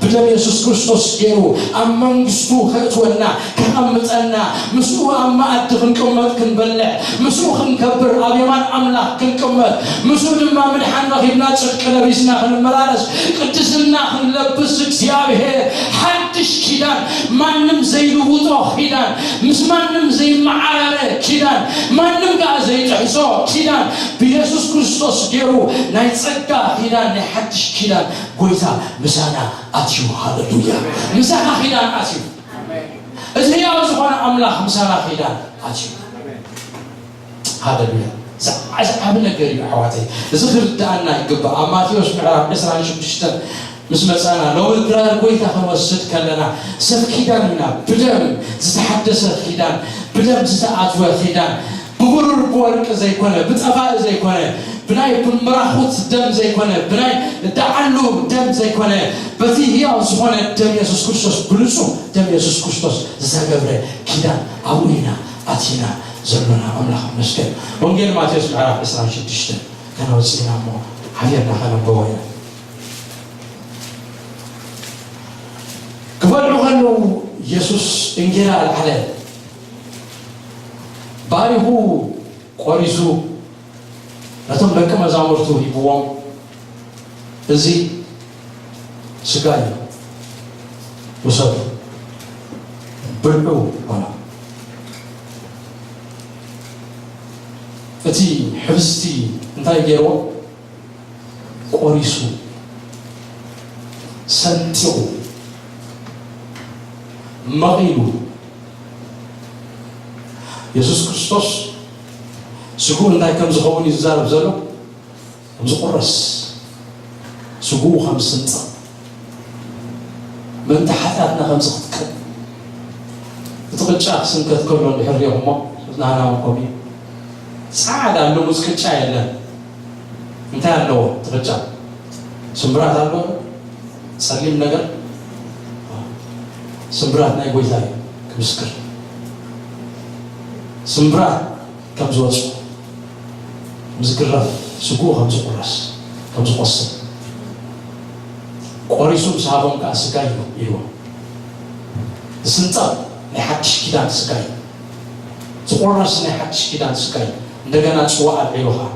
ብደም የሱስ ክርስቶስ ገይሩ ኣብ መንግስቱ ከእትወና፣ ከቐምጠና፣ ምስኡ ኣብ መኣዲ ክንቅመጥ፣ ክንበልዕ፣ ምስኡ ክንከብር፣ ኣብ የማን ኣምላኽ ክንቅመጥ፣ ምስኡ ድማ ምድሓን ረኺብና፣ ጽድቂ ለቢስና ክንመላለስ፣ ቅድስና ክንለብስ፣ እግዚኣብሔር ሓድሽ ኪዳን፣ ማንም ዘይልውጦ ኪዳን፣ ምስ ማንም ዘይመዓራረ ኪዳን፣ ማንም ከኣ ዘይጥሕሶ ኪዳን ብየሱስ ክርስቶስ ገይሩ ናይ ጸጋ ኪዳን፣ ናይ ሓድሽ ኪዳን ጎይታ ምሳና ኣትዩ። ሃለሉያ! ምሳኻ ኪዳን ኣትዩ። እቲ ህያው ዝኾነ ኣምላኽ ምሳኻ ኪዳን ኣትዩ። ሃለሉያ! እዚ ዓቢ ነገር እዩ ኣሕዋተይ። እዚ ክርድኣና ይግባእ። ኣብ ማቴዎስ ምዕራፍ ዕስራን ሽዱሽተን ምስ መጻና፣ ሎሚ ድራር ጎይታ ክንወስድ ከለና፣ ሰብ ኪዳን ኢና። ብደም ዝተሓደሰ ኪዳን፣ ብደም ዝተኣትወ ኪዳን፣ ብብሩር ብወርቂ ዘይኮነ፣ ብጠፋኢ ዘይኮነ፣ ብናይ ምራኹት ደም ዘይኮነ፣ ብናይ ደዓሉ ደም ዘይኮነ፣ በቲ ህያው ዝኾነ ደም የሱስ ክርስቶስ፣ ብንጹህ ደም የሱስ ክርስቶስ ዝተገብረ ኪዳን ኣብኡ ኢና ኣቲና ዘሎና። ኣምላኽ ይመስገን። ወንጌል ማቴዎስ ምዕራፍ ዕስራን ሽዱሽተን ከነውጽእ ኢና እሞ ሓቢርና ከነንብቦ ኢና። ክበልዑ ከለዉ የሱስ እንጌራ ኣልዓለ፣ ባሪኹ ቆሪሱ ነቶም ደቂ መዛሙርቱ ሂብዎም፣ "እዚ ስጋይ እዩ፣ ውሰዱ፣ ብልዑ" በሎም። እቲ ሕብስቲ እንታይ ገይርዎ? ቆሪሱ፣ ሰንጢቑ፣ መቒሉ። የሱስ ክርስቶስ ስግኡ እንታይ ከም ዝኸውን እዩ ዝዛረብ ዘሎ። ከም ዝቑረስ፣ ስግኡ ከም ዝስንጠቕ፣ ምእንቲ ሓጢኣትና ከም ዝቕጥቀጥ። እቲ ቅጫ ክስንከት ከሎ እንድሕር ሪኦኹሞ፣ ናህና እውን ከምኡ እዩ። ጻዕዳ ልሙጽ ቅጫ የለን። እንታይ ኣለዎ እቲ ቅጫ? ስምብራት ኣለዎ? ጸሊም ነገር? ስምብራት ናይ ጎይታ እዩ ክምስክር። ስምብራት ከም ዝወጽኦ፣ ከም ዝግረፍ፣ ስግኡ ከም ዝቑረስ፣ ከም ዝቖስል፣ ቆሪሱ ምስ ሃቦም ከኣ፣ "ስጋይ እዩ" ኢልዎ። ዝስንጠቕ ናይ ሓድሽ ኪዳን ስጋይ፣ ዝቑረስ ናይ ሓድሽ ኪዳን ስጋይ፣ እንደገና ጽዋእ ኣልዒሉ ኸኣ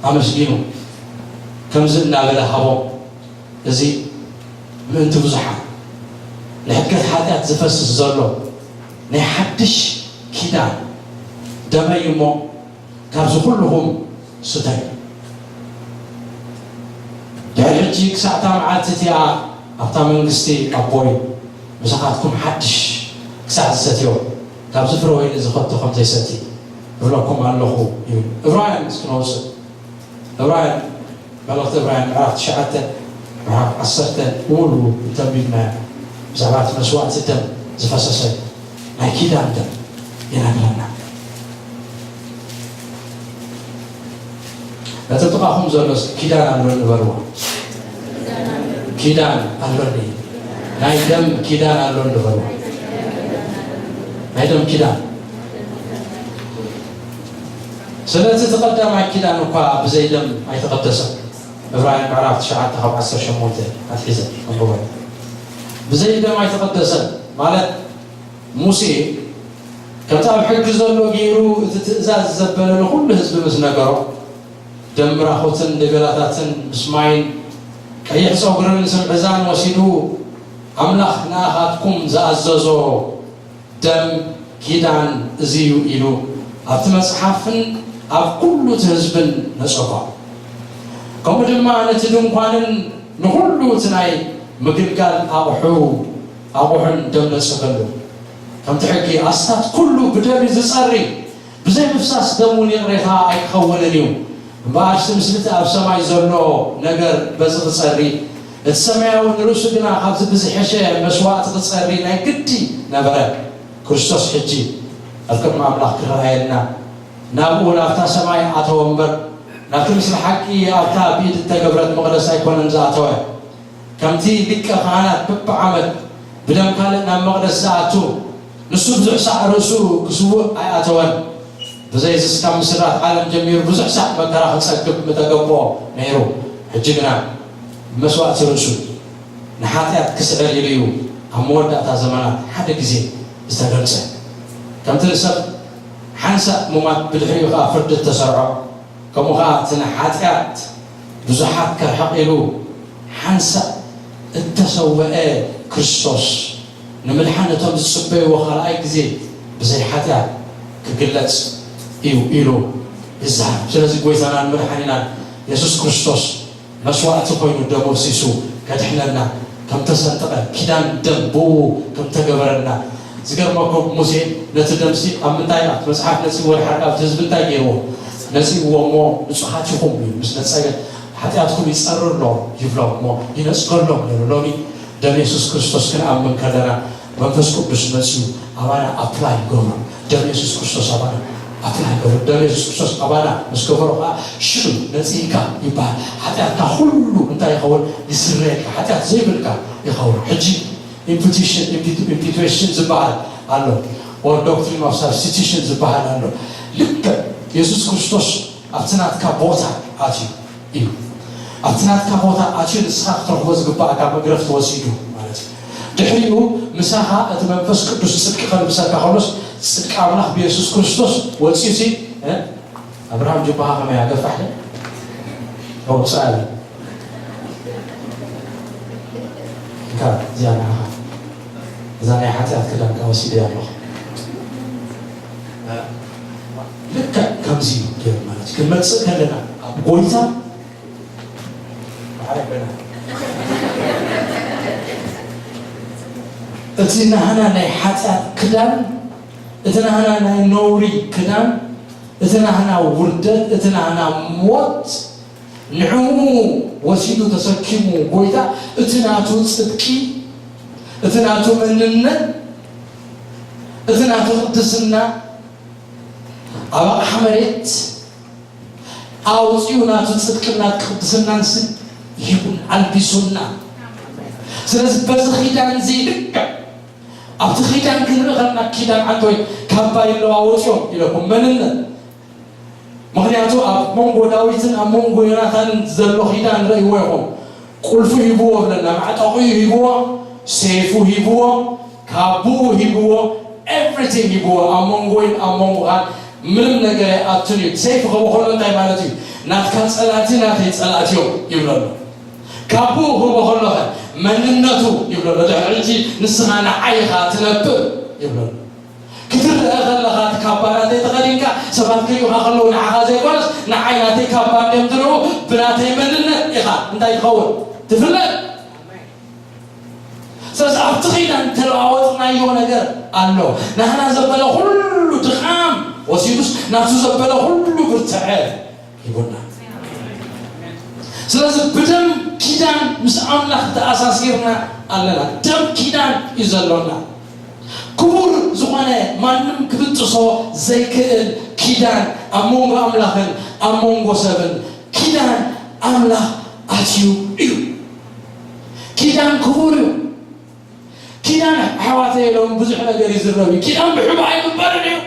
ኣመስጊኑ ከምዚ እናበለ ሃቦም። እዚ ምእንቲ ብዙሓት ንሕድገት ሓጢኣት ዝፈስስ ዘሎ ናይ ሓድሽ ኪዳን ደመይ እሞ፣ ካብዚ ኩልኹም ስተዩ። ድሕሪ ሕጂ ክሳዕ እታ መዓልቲ እቲኣ ኣብታ መንግስቲ ኣቦይ ምሳኻትኩም ሓድሽ ክሳዕ ዝሰትዮ፣ ካብዚ ፍረ ወይኒ እዚ ከቶ ከም ዘይሰቲ እብለኩም ኣለኹ ይብል። ዕብራውያን እስኪ ነውጽእ። ዕብራውያን፣ መልእኽቲ ዕብራውያን ምዕራፍ ትሽዓተ፣ ምዕራፍ ዓሰርተ ብምሉኡ እንተንቢብናዮ፣ ብዛዕባ እቲ መስዋእቲ ደም ዝፈሰሰ ናይ ኪዳን ደም፣ ይነግረና። ነቲ ጥቓኹም ዘሎ እስኪ ኪዳን ኣሎኒ በልዎ። ኪዳን ኣሎኒ፣ ናይ ደም ኪዳን ኣሎኒ በልዎ። ናይ ደም ኪዳን። ስለዚ እቲ ቀዳማይ ኪዳን እኳ ብዘይ ደም ኣይተቐደሰን። ዕብራውያን ምዕራፍ ትሽዓተ ካብ ዓሰርተ ሸሞንተ ኣትሒዘ ኣንብቦ። ብዘይ ደም ኣይተቐደሰን ማለት ሙሴ ከምቲ ኣብ ሕጊ ዘሎ ገይሩ እቲ ትእዛዝ ዘበለ ንኹሉ ህዝቢ ምስ ነገሮ፣ ደም ራኹትን ደበላታትን ምስ ማይን ቀይሕ ጸጉርን ስምዕዛን ወሲዱ፣ ኣምላኽ ንኣኻትኩም ዝኣዘዞ ደም ኪዳን እዚ እዩ ኢሉ ኣብቲ መጽሓፍን ኣብ ኩሉ እቲ ህዝብን ነጸጎ። ከምኡ ድማ ነቲ ድንኳንን ንኹሉ እቲ ናይ ምግልጋል ኣቑሑ፣ ኣቑሑን ደም ነጸገሉ። ከምቲ ሕጊ ኣስታት ኩሉ ብደም እዩ ዝጸሪ፣ ብዘይ ምፍሳስ ደም እውን ይቕሬታ ኣይክኸውንን እዩ። እምበኣርሲ ምስልቲ ኣብ ሰማይ ዘሎ ነገር በዚ ክጸሪ፣ እቲ ሰማያዊ ንርእሱ ግና ካብዚ ብዝሐሸ መስዋእቲ ክጸሪ ናይ ግዲ ነበረ። ክርስቶስ ሕጂ ኣብ ቅድሚ ኣምላኽ ክረኣየልና ናብኡ ናብታ ሰማይ ኣተወ እምበር፣ ናብቲ ምስለ ሓቂ ኣብታ ብኢድ እተገብረት መቕደስ ኣይኮነን ዝኣተወ። ከምቲ ሊቀ ካህናት በብዓመት ብደም ካልእ ናብ መቕደስ ዝኣቱ፣ ንሱ ብዙሕ ሳዕ ርእሱ ክስውእ ኣይኣተወን። ብዘይዚ እስካብ ምስራት ዓለም ጀሚሩ ብዙሕ ሳዕ መከራ ክጸግብ ምተገብኦ ነይሩ። ሕጂ ግና ብመስዋእቲ ርእሱ ንሓጢኣት ክስዕር ኢሉ እዩ ኣብ መወዳእታ ዘመናት ሓደ ግዜ ዝተገልጸ። ከምቲ ንሰብ ሓንሳእ ምሟት ብድሕሪኡ ኸኣ ፍርዲ እተሰርዖ፣ ከምኡ ኸኣ እቲ ንሓጢኣት ብዙሓት ከርሕቕ ኢሉ ሓንሳእ እተሰውአ ክርስቶስ ንምድሓን እቶም ዝጽበይዎ ካልኣይ ግዜ ብዘይ ሓጢኣት ክግለጽ እዩ ኢሉ ይዛረብ። ስለዚ ጐይታናን መድሓኒናን የሱስ ክርስቶስ መስዋእቲ ኮይኑ ደሙ ኣፍሲሱ ከድሕነና ከም ተሰንጠቐ፣ ኪዳን ደም ብኡ ከም ተገበረልና። ዝገርመኩም፣ ሙሴ ነቲ ደምሲ ኣብ ምንታይ ኣብቲ መጽሓፍ ነጺዎ ድሓር ኣብቲ ህዝቢ እንታይ ገይርዎ? ነጺዎ እሞ፣ "ንጹሃት ኢኹም" እዩ ምስ ነጸገ፣ "ሓጢኣትኩም ይጸሪ ኣሎ" ይብሎም እሞ ይነጽገሎም ነይሩ። ሎሚ ደም የሱስ ክርስቶስ ክንኣምን ከለና መንፈስ ቅዱስ መጺኡ ኣባና ኣፕላይ ይገብሮ። ደም የሱስ ክርስቶስ ኣባና ኣፕላይ ይገብሮ። ደም የሱስ ክርስቶስ ኣባና ምስ ገበሮ ከዓ ሽዑ ነጺህካ ይበሃል። ሓጢኣትካ ኩሉ እንታይ ይኸውን? ይስረየልካ። ሓጢኣት ዘይብልካ ይኸውን። ሕጂ ኢምፒቱሽን፣ ኢምፒቱ-፣ ኢምፒቱሽን ዝበሃል ኣሎ። ኦር ዶክትሪን ኦፍ ሳብስቲቱሽን ዝበሃል ኣሎ። ልክዕ የሱስ ክርስቶስ ኣብቲ ናትካ ቦታ ኣትዩ እዩ። ኣብቲ ናትካ ቦታ ኣትዩ ንስኻ ክትረኽቦ ዝግባኣካ መግረፍ ተወሲዱ ማለት እዩ። ድሕሪኡ ምሳኻ እቲ መንፈስ ቅዱስ ጽድቂ ከልብሰካ ከሎስ ጽድቂ ኣምላኽ ብየሱስ ክርስቶስ ወጺኡሲ፣ እ? ኣብርሃም ጅባኻ ከመይ ኣገፋሕ ዶ? ኣውጻእ። እንካ እዚኣ ንዓኻ። እዛ ናይ ሓጢኣት ክዳንካ ወሲደ ኣለኹ። ልክዕ ከምዚ እዩ ገይሩ ማለት እዩ። ክንመጽእ ከለና ኣብ ጎይታ ማዕረ ገና እቲ ናህና ናይ ሓጢኣት ክዳን፣ እቲ ናህና ናይ ነውሪ ክዳን፣ እቲ ናህና ውርደት፣ እቲ ናህና ሞት ንዕኡ ወሲዱ ተሰኪሙ ጎይታ፣ እቲ ናቱ ጽድቂ፣ እቲ ናቱ መንነት፣ እቲ ናቱ ቅድስና ኣብ ኣቕሓ መሬት ኣውጺኡ ናቱ ጽድቅና ቅድስናን ስ-፣ ሂቡን ኣልቢሱና። ስለዚ በዚ ኪዳን እዚ ልክዕ ኣብቲ ኪዳን ክንርኢ ከለና ኪዳን ዓንተወይ ካባ ይለዋወጥ እዮም ኢለኩም መንነት። ምኽንያቱ ኣብ መንጎ ዳዊትን ኣብ መንጎ ዮናታንን ዘሎ ኪዳን ረእይዎ ኢኹም። ቁልፉ ሂብዎ ብለና፣ ማዕጠቑ ሂብዎ፣ ሴፉ ሂብዎ፣ ካቡኡ ሂብዎ፣ ኤቭሪቲንግ ሂብዎ። ኣብ መንጎይን ኣብ መንጎኻን ምንም ነገር ኣይኣቱን እዩ። ሰይፊ ክህቦ ከሎ እንታይ ማለት እዩ? ናትካ ጸላእቲ ናተይ ጸላእቲ እዮም ይብለሉ። ካቡኡ ክህቦ ከሎኸ መንነቱ ይብለሉ። ድሕሪ ሕጂ ንስኻ ንዓይ ኢኻ ትነብር ይብለሉ። ክትረአ ከለኻ እቲ ካባ ናተይ ተኸዲንካ ሰባት ክሪኡኻ ከለዉ ንዓኻ ዘይኮነስ ንዓይ ናተይ ካባ እንድዮም ዝርእዩ፣ ብናተይ መንነት ኢኻ እንታይ ትኸውን? ትፍለጥ። ስለዚ ኣብቲ ኪዳን ተለዋወጥናዮ ነገር ኣሎ። ናህና ዘበለ ኩሉ ድኻም ወሲዱስ ናቱ ዘበለ ኩሉ ብርትዐ ሂቡና። ስለዚ ብደም ኪዳን ምስ ኣምላኽ ተኣሳሲርና ኣለና። ደም ኪዳን እዩ ዘሎና። ክቡር ዝኾነ ማንም ክብጥሶ ዘይክእል ኪዳን ኣብ መንጎ ኣምላኽን ኣብ መንጎ ሰብን ኪዳን ኣምላኽ ኣትዩ እዩ። ኪዳን ክቡር እዩ። ኪዳን ኣሕዋተይ ኢሎም ብዙሕ ነገር ይዝረብ እዩ። ኪዳን ብሕቡእ ኣይግበርን እዩ።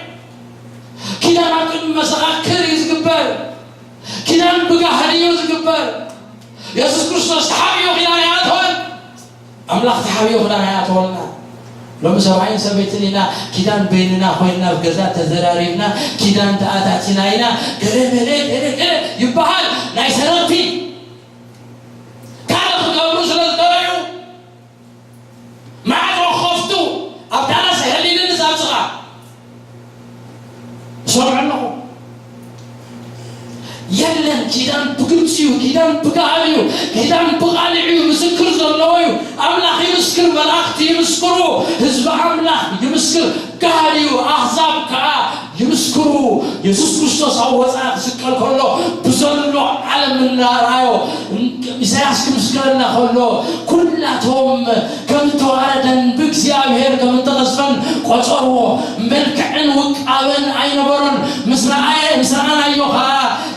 ኪዳን ኣብ ቅድሚ መሰኻክር እዩ ዝግበር። ኪዳን ብጋህዲ እዩ ዝግበር። የሱስ ክርስቶስ ተሓቢኡ ኪዳን ኣይኣተወን። ኣምላኽ ተሓቢኡ ኪዳን ኣይኣተወልና። ሎሚ ሰብኣይን ሰበይትን ኢና፣ ኪዳን በይንና ኮይንና ኣብ ገዛ ተዘራሪብና ኪዳን ተኣታቲና ኢና። ገለ ገለ ገለ ገለ ይበሃል። ናይ ሰረቕቲ ካልእ ክገብሩ ስለ ዝደለዩ ማዕጾ ክኸፍቱ ኣብ ዳላስ ሕሊልን ዛብዝኻ እሰምዖ ኣለኹ። የለን፣ ኪዳን ብግልፂ እዩ። ኪዳን ብጋህዲ እዩ። ኪዳን ብቓልዕ እዩ። ምስክር ዘለዎ እዩ። ኣምላኽ ይምስክር፣ መላእኽቲ ይምስክሩ፣ ህዝቢ ኣምላኽ ይምስክር፣ ጋህዲ እዩ። ኣህዛብ ከዓ ይምስክሩ። የሱስ ክርስቶስ ኣብ ወፃኢ ክስቀል ከሎ ብዘሎ ዓለም እናረኣዮ፣ ኢሳያስ ክምስክረልና ከሎ፣ ኩላቶም ከም እተዋረደን ብእግዚኣብሔር ከም እተቐስፈን ቆጸርዎ። መልክዕን ውቃበን ኣይነበሮን። ምስ ረኣየ፣ ምስ ረኣናዮ ኸኣ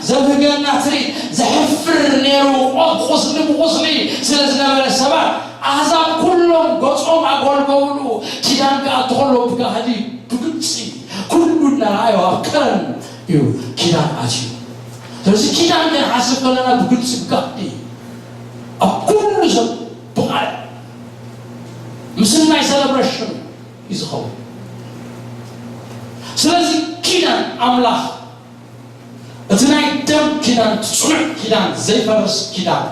ዘብህገና ትርኢት ዘሕፍር ነይሩ። ቆ-፣ ቁስሊ ብቁስሊ ስለ ዝነበረ ሰባት ኣህዛብ ኩሎም ገጾም ኣጎልጎብሉ። ኪዳን ክኣቱ ከሎ ብጋህዲ ብግልጺ ኩሉ እናረኣዮ ኣብ ከረን እዩ ኪዳን ኣትዩ። ስለዚ ኪዳን ክንሓስብ ከለና ብግልጺ ብጋህዲ ኣብ ኩሉ ሰብ ብቓል ምስናይ ሰለብሬሽን እዩ ዝኸውን። ስለዚ ኪዳን ኣምላኽ እቲ ናይ ደም ኪዳን እቲ ጽኑዕ ኪዳን ዘይፈርስ ኪዳን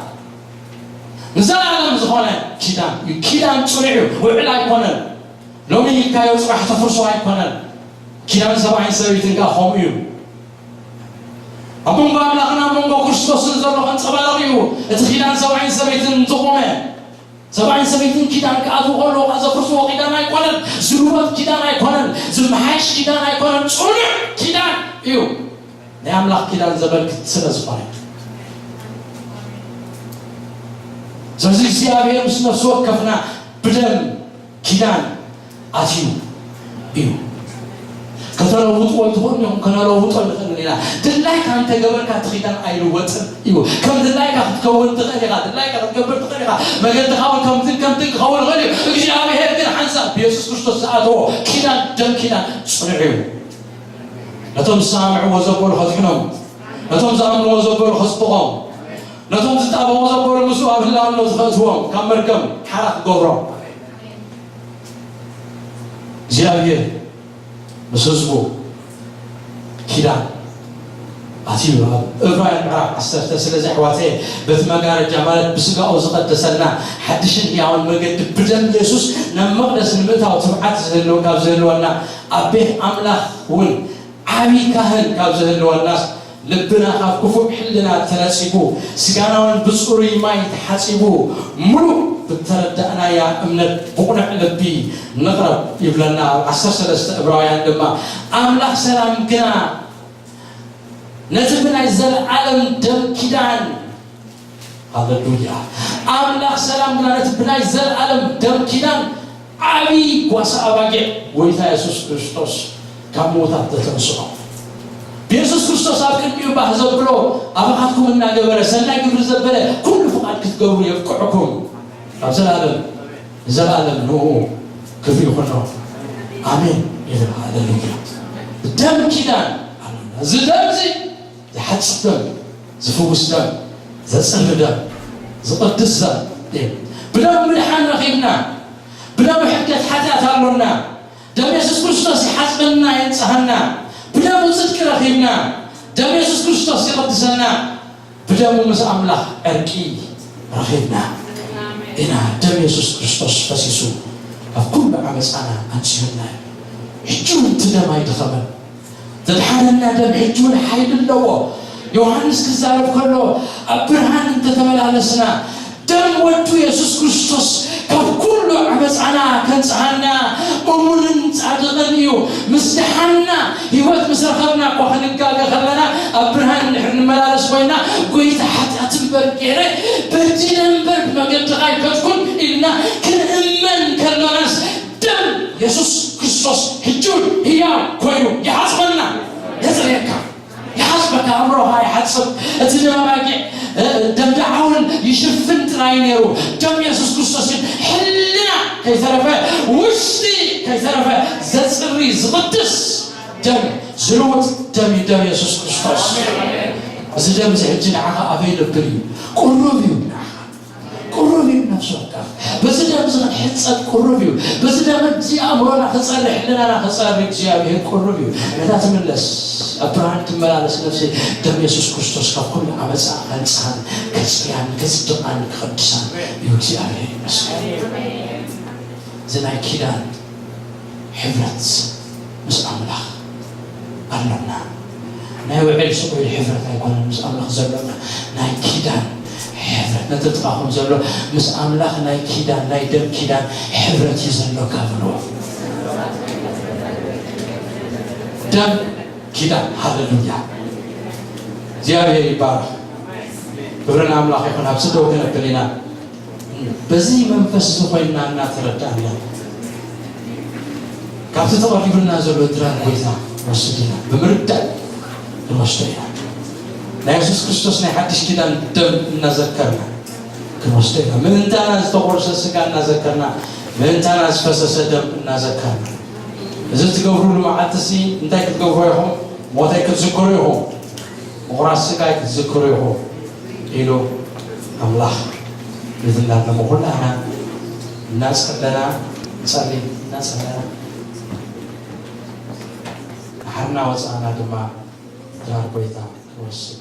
ንዘለኣለም ዝኾነ ኪዳን እዩ። ኪዳን ጽኑዕ እዩ፣ ውዕል ኣይኮነን። ሎሚ ኢልካዮ ጽባሕ ተፍርሶ ኣይኮነን። ኪዳን ሰብኣይን ሰበይትን ከኣ ከምኡ እዩ። ኣብ መንጎ ኣምላኽን ኣብ መንጎ ክርስቶስን ዘሎ ከንጸባርቕ እዩ። እቲ ኪዳን ሰብኣይን ሰበይትን ዝቖመ ሰብኣይን ሰበይትን ኪዳን ክኣትዉ ከለዉ ከኣ ዘፍርስዎ ኪዳን ኣይኮነን። ዝልወጥ ኪዳን ኣይኮነን። ዝመሓየሽ ኪዳን ኣይኮነን። ጽኑዕ ኪዳን እዩ። ናይ ኣምላኽ ኪዳን ዘመልክት ስለ ዝኾነ። ስለዚ እግዚኣብሔር ምስ ነፍሲ ወከፍና ብደም ኪዳን ኣትዩ እዩ። ከተለውጥዎ ትኽእሉ ኢኹም፣ ከነለውጦ ንኽእል ኢና። ድላይካ እንተገበርካ እቲ ኪዳን ኣይልወጥን እዩ። ከም ድላይካ ክትከውን ትኽእል ኢኻ፣ ድላይካ ክትገብር ትኽእል ኢኻ። መገድኻ እውን ከምትን ከምትን ክኸውን ይኽእል እዩ። እግዚኣብሔር ግን ሓንሳብ ብየሱስ ክርስቶስ ዝኣተዎ ኪዳን፣ ደም ኪዳን ጽኑዕ እዩ። ነቶም ዝሰማምዕዎ ዘበሉ ከድሕኖም፣ ነቶም ዝኣምንዎ ዘበሉ ከጽብቖም፣ ነቶም ዝጣበቑ ዘበሉ ምስኡ ኣብ ህላውነቱ ከእትዎም፣ ካብ መርገም ሓራ ክገብሮም። እግዚኣብሔር ምስ ህዝቡ ኪዳን ኣትዩ። ኣብ ዕብራውያን ምዕራፍ ዓሰርተ፣ ስለዚ ኣሕዋተየ፣ በቲ መጋረጃ ማለት ብስጋኡ ዝቐደሰልና ሓድሽን ህያውን መገዲ ብደም የሱስ ናብ መቕደስ ንምእታው ትብዓት ዝህልው ካብ ዝህልወና፣ ኣብ ቤት ኣምላኽ እውን ዓብዪ ካህን ካብ ዝህልወናስ፣ ልብና ካብ ክፉእ ሕልና ተነጺፉ፣ ስጋና እውን ብጽሩይ ማይ ተሓጺቡ፣ ምሉእ ብተረዳእናያ እምነት ብቕኑዕ ልቢ ንቕረብ ይብለና። ኣብ ዓሰርተ ሰለስተ ዕብራውያን ድማ፣ ኣምላኽ ሰላም ግና ነቲ ብናይ ዘለኣለም ደም ኪዳን፣ ሃሌሉያ፣ ኣምላኽ ሰላም ግና ነቲ ብናይ ዘለኣለም ደም ኪዳን ዓብዪ ጓሳ ኣባጊዕ ጎይታ የሱስ ክርስቶስ ካብ ምዉታት ዘተንስኦ፣ ብየሱስ ክርስቶስ ኣብ ቅድሚኡ ባህ ዘብሎ ኣባኻትኩም እናገበረ፣ ሰናይ ግብሪ ዘበለ ኩሉ ፍቓድ ክትገብሩ የብቅዕኩም። ካብ ዘለኣለም ንዘለኣለም ንኡ ክብሪ ይኹኖ። ኣሜን ይብል። ሃሌሉያ። ደም ኪዳን ኣለና። እዚ ደም እዚ ዝሓጽብ ደም፣ ዝፍውስ ደም፣ ዘጽሪ ደም፣ ዝቕድስ ደም እዩ። ብደሙ ምድሓን ረኺብና። ብደሙ ሕድገት ሓጢኣት ኣሎና። ደም የሱስ ክርስቶስ ይሓጽበና፣ የንጽሃና። ብደሙ ጽድቂ ረኺብና። ደም የሱስ ክርስቶስ ይቕድሰና። ብደሙ ምስ ኣምላኽ ዕርቂ ረኺብና ኢና። ደም የሱስ ክርስቶስ ፈሲሱ ካብ ኩሉ ዓመጻና ኣንጽሁና እዩ። ሕጂ እውን እቲ ደም ኣይደኸመን። ዘድሓነና ደም ሕጂ እውን ሓይሊ ኣለዎ። ዮሃንስ ክዛረብ ከሎ፣ ኣብ ብርሃን እንተተመላለስና፣ ደም ወዱ የሱስ ክርስቶስ ካብ ኩሉ ዓመጻና ከንጽሃና እሙንን ጻድቕን እዩ። ምስ ደሓንና፣ ህይወት ምስ ረኸብና እኳ ክንጋገ ከለና፣ ኣብ ብርሃን እንድሕር ንመላለስ ኮይና፣ ጎይታ ሓጢኣት እምበር ገይረ፣ በዲነ እምበር ብመገድኻ ኣይከድኩን ኢልና ክንእመን ከሎናስ፣ ደም የሱስ ክርስቶስ ሕጂ እውን ህያው ኮይኑ ይሓጽበና፣ የጽርየካ፣ ይሓጽበካ፣ ኣእምሮኻ ይሓጽብ። እቲ ደም ኣባጊዕ፣ እ፣ ደም ደዓውን ይሽፍን ጥራይ ነይሩ። ደም የሱስ ክርስቶስ ግን ሕልና ከይተረፈ፣ ውሽጢ ከይተረፈ ዘጽሪ፣ ዝቕድስ ደም፣ ዝልውጥ ደም እዩ ደም የሱስ ክርስቶስ። እዚ ደም እዚ ሕጂ ንዓኻ ኣበይለብል እዩ? ቅሩብ እዩ ንዓኻ። ቅሩብ እዩ ነፍሲ ወከፍ። በዚ ደም እዚ ክንሕጸብ ቅሩብ እዩ። በዚ ደም እዚ ኣእምሮና ክጸሪ፣ ሕልናና ክጸሪ እግዚኣብሔር ቅሩብ እዩ። ነታ ትምለስ፣ ኣብ ብርሃን ትመላለስ ነፍሲ ደም የሱስ ክርስቶስ ካብ ኩሉ ዓመጻ ከንጽሃን፣ ከጽርያን፣ ከጽድቓን፣ ክቐድሳን እዩ። እግዚኣብሔር ይመስገን። እዚ ናይ ኪዳን ሕብረት ምስ ኣምላኽ ኣለና። ናይ ውዕል ስቕ ኢሉ ሕብረት ኣይኮነን ምስ ኣምላኽ ዘሎና፣ ናይ ኪዳን ሕብረት። ነቲ ጥቓኹም ዘሎ፣ ምስ ኣምላኽ ናይ ኪዳን፣ ናይ ደም ኪዳን ሕብረት እዩ ዘሎካ በልዎ። ደም ኪዳን። ሃሌሉያ። እግዚኣብሔር ይባረኽ። ክብሪ ንኣምላኽ ይኹን። ኣብዚ ደው ክነብል ኢና። በዚ መንፈስ እዚ ኮይንና እናተረዳእና፣ ካብቲ ተቐሪቡልና ዘሎ ድራር ጎይታ ክንወስድ ኢና። ብምርዳእ ክንወስዶ ኢና። ናይ የሱስ ክርስቶስ ናይ ሓድሽ ኪዳን ደም እናዘከርና ክንወስዶ ኢና። ምእንታና ዝተቖርሰ ስጋ እናዘከርና፣ ምእንታና ዝፈሰሰ ደም እናዘከርና። እዚ እትገብሩሉ መዓልቲ እዚ እንታይ ክትገብሩ ኢኹም? ሞተይ ክትዝክሩ ኢኹም፣ ምቑራስ ስጋይ ክትዝክሩ ኢኹም ኢሉ ኣምላኽ ንዝላለ ኩላህና እናጸለና ንጸሊ፣ እናጸለና፣ ድሓር እናወጻእና ድማ ድራር ጎይታ ክንወስድ